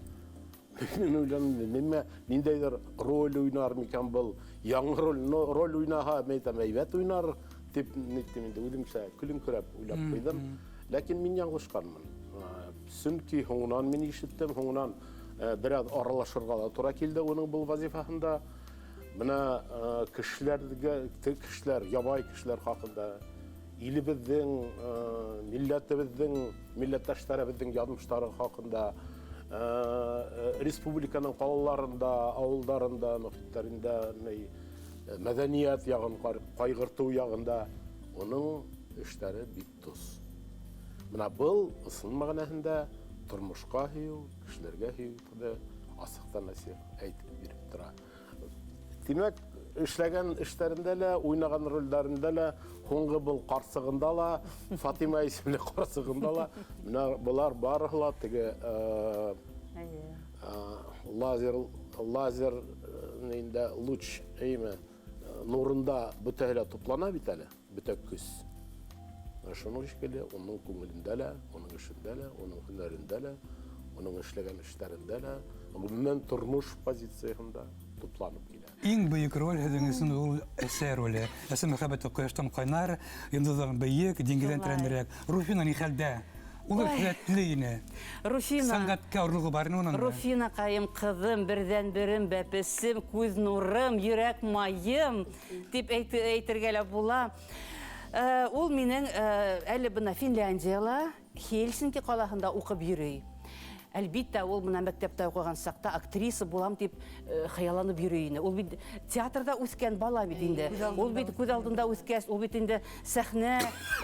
мин уйландым, нимә, ниндәйҙер роль уйнар микән был, яңы роль, но роль уйнаһа, мин әйтәм, әйбәт уйнар, тип ниттем инде, үҙемсә көлөңкөрәп уйлап ҡуйҙым. Ләкин мин яңылышҡанмын. Сөнки һуңынан мин ишеттем, һуңынан бер аҙ аралашырға ла тура килде уның был вазифаһында. Бына кешеләргә, кешеләр, ябай кешеләр хаҡында, илебеҙҙең, милләтебеҙҙең, милләттәштәребеҙҙең яҙмыштары хаҡында, республиканың ҡалаларында, ауылдарында, мөхиттәрендә, мәҙәниәт яғын ҡайғыртыу яғында уның эштәре бик тоз. Бына был ысын мәғәнәһендә тормошҡа һөйөү, кешеләргә һөйөүҙе асыҡтан асыҡ әйтеп биреп тора. Тимәк, эшләгән эштәрендә лә, уйнаған ролдәрендә лә, һуңғы был ҡарсығында ла, Фатима исемле ҡарсығында ла, менә былар барыһы ла теге, лазер, инде луч, әйме, нурында бөтәһе лә туплана бит әле, бөтә көс. Шуның шикелле, уның күңелендә лә, уның эшендә лә, уның һөнәрендә лә, уның эшләгән эштәрендә лә, гомумән тормош позицияһында тупланып килә. Иң бөйөк роль һеҙҙең өсөн ул әсә роле. Әсә мөхәббәте ҡояштан ҡайнар, йондоҙҙан бейек, диңгеҙҙән тәрәнерәк. Руфина ни хәлдә? Ул һәләтле ине. Руфина. Сәнғәткә орлоғо бар ине уның. Руфина ҡайым ҡыҙым, берҙән-берем бәпесем, күҙ нурым, йөрәк майым тип әйтергә лә була. Ул минең, әле бына Финляндияла, Хельсинки ҡалаһында уҡып йөрөй. Әлбиттә, ул бына мәктәптә уҡыған саҡта актриса булам тип, хыялланып йөрөй ине. Ул бит театрҙа үҫкән бала бит инде. Ул бит күҙ алдында үҫкәс, ул бит инде сәхнә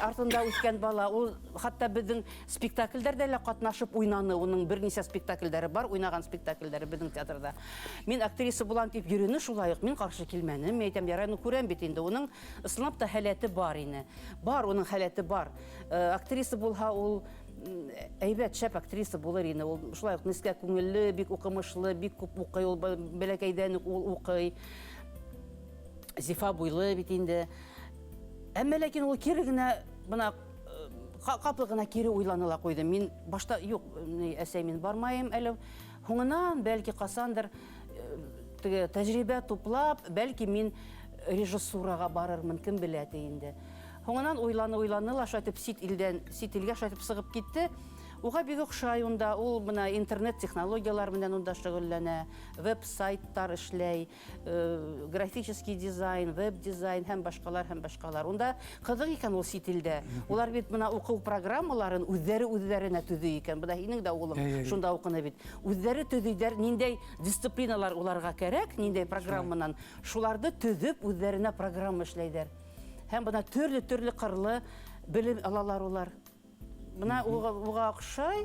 артында үҫкән бала. Ул хатта беҙҙең спектаклдәрҙә лә ҡатнашып уйнаны. Уның бер нисә спектаклдәре бар, уйнаған спектаклдәре беҙҙең театрҙа. Мин актриса булам тип йөрөнө шулай уҡ. Мин ҡаршы килмәнем. Мин әйтәм, ярай, ну күрәм бит инде. Уның ысынлап та һәләте бар ине. Бар, уның һәләте бар. Актриса булһа, ул әйбәт, шәп актриса булыр ине. Ул шулай уҡ нескә күңелле, бик уҡымышлы, бик күп уҡый, ул бәләкәйҙән үк ул уҡый. Зифа буйлы бит инде. Әммә ләкин ул кире генә, бына, ҡапыл ғына кире уйланы ла ҡуйҙы. Мин башта, юҡ, ни, әсәй, мин бармайым әле. Һуңынан, бәлки ҡасандыр, теге тәжрибә туплап, бәлки мин режиссураға барырмын, кем белә ти инде. Һуңынан уйланы, уйланы ла, шулай итеп сит илдән, сит илгә шулай итеп сығып китте. Уға бик оҡшай унда, ул бына интернет технологиялар менән унда шөғөлләнә, веб-сайттар эшләй, графический дизайн, веб-дизайн һәм башҡалар һәм башҡалар. Унда ҡыҙыҡ икән ул сит илдә. Улар бит бына уҡыу программаларын үҙҙәре үҙҙәренә төҙөй икән. Бына һинең дә улың шунда уҡыны бит. Үҙҙәре төҙөйҙәр, ниндәй дисциплиналар уларға кәрәк, ниндәй программанан, шуларҙы төҙөп үҙҙәренә программа эшләйҙәр. Һәм бына төрлө-төрлө ҡырлы белем алалар улар. Бына уға оҡшай.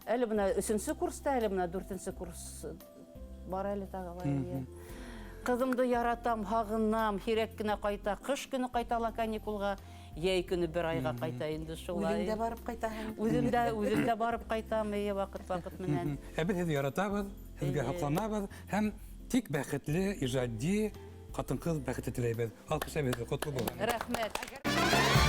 Әле бына өсөнсө курста, әле бына дүртенсе курс бар әле тағы ла. Ҡыҙымды яратам, һағынам, һирәк кенә ҡайта. Ҡыш көнө ҡайта ла каникулға, йәй көнө бер айға ҡайта инде шулай. Үҙең дә барып ҡайтаһың. Үҙем дә барып ҡайтам, эйе, ваҡыт-ваҡыт менән. Ә беҙ һеҙҙе яратабыҙ, һеҙгә һоҡланабыҙ һәм тик бәхетле, ижади ҡатын-ҡыҙ бәхете теләйбеҙ. Алҡышлайбыҙ һеҙҙе, ҡотло булһын. Рәхмәт.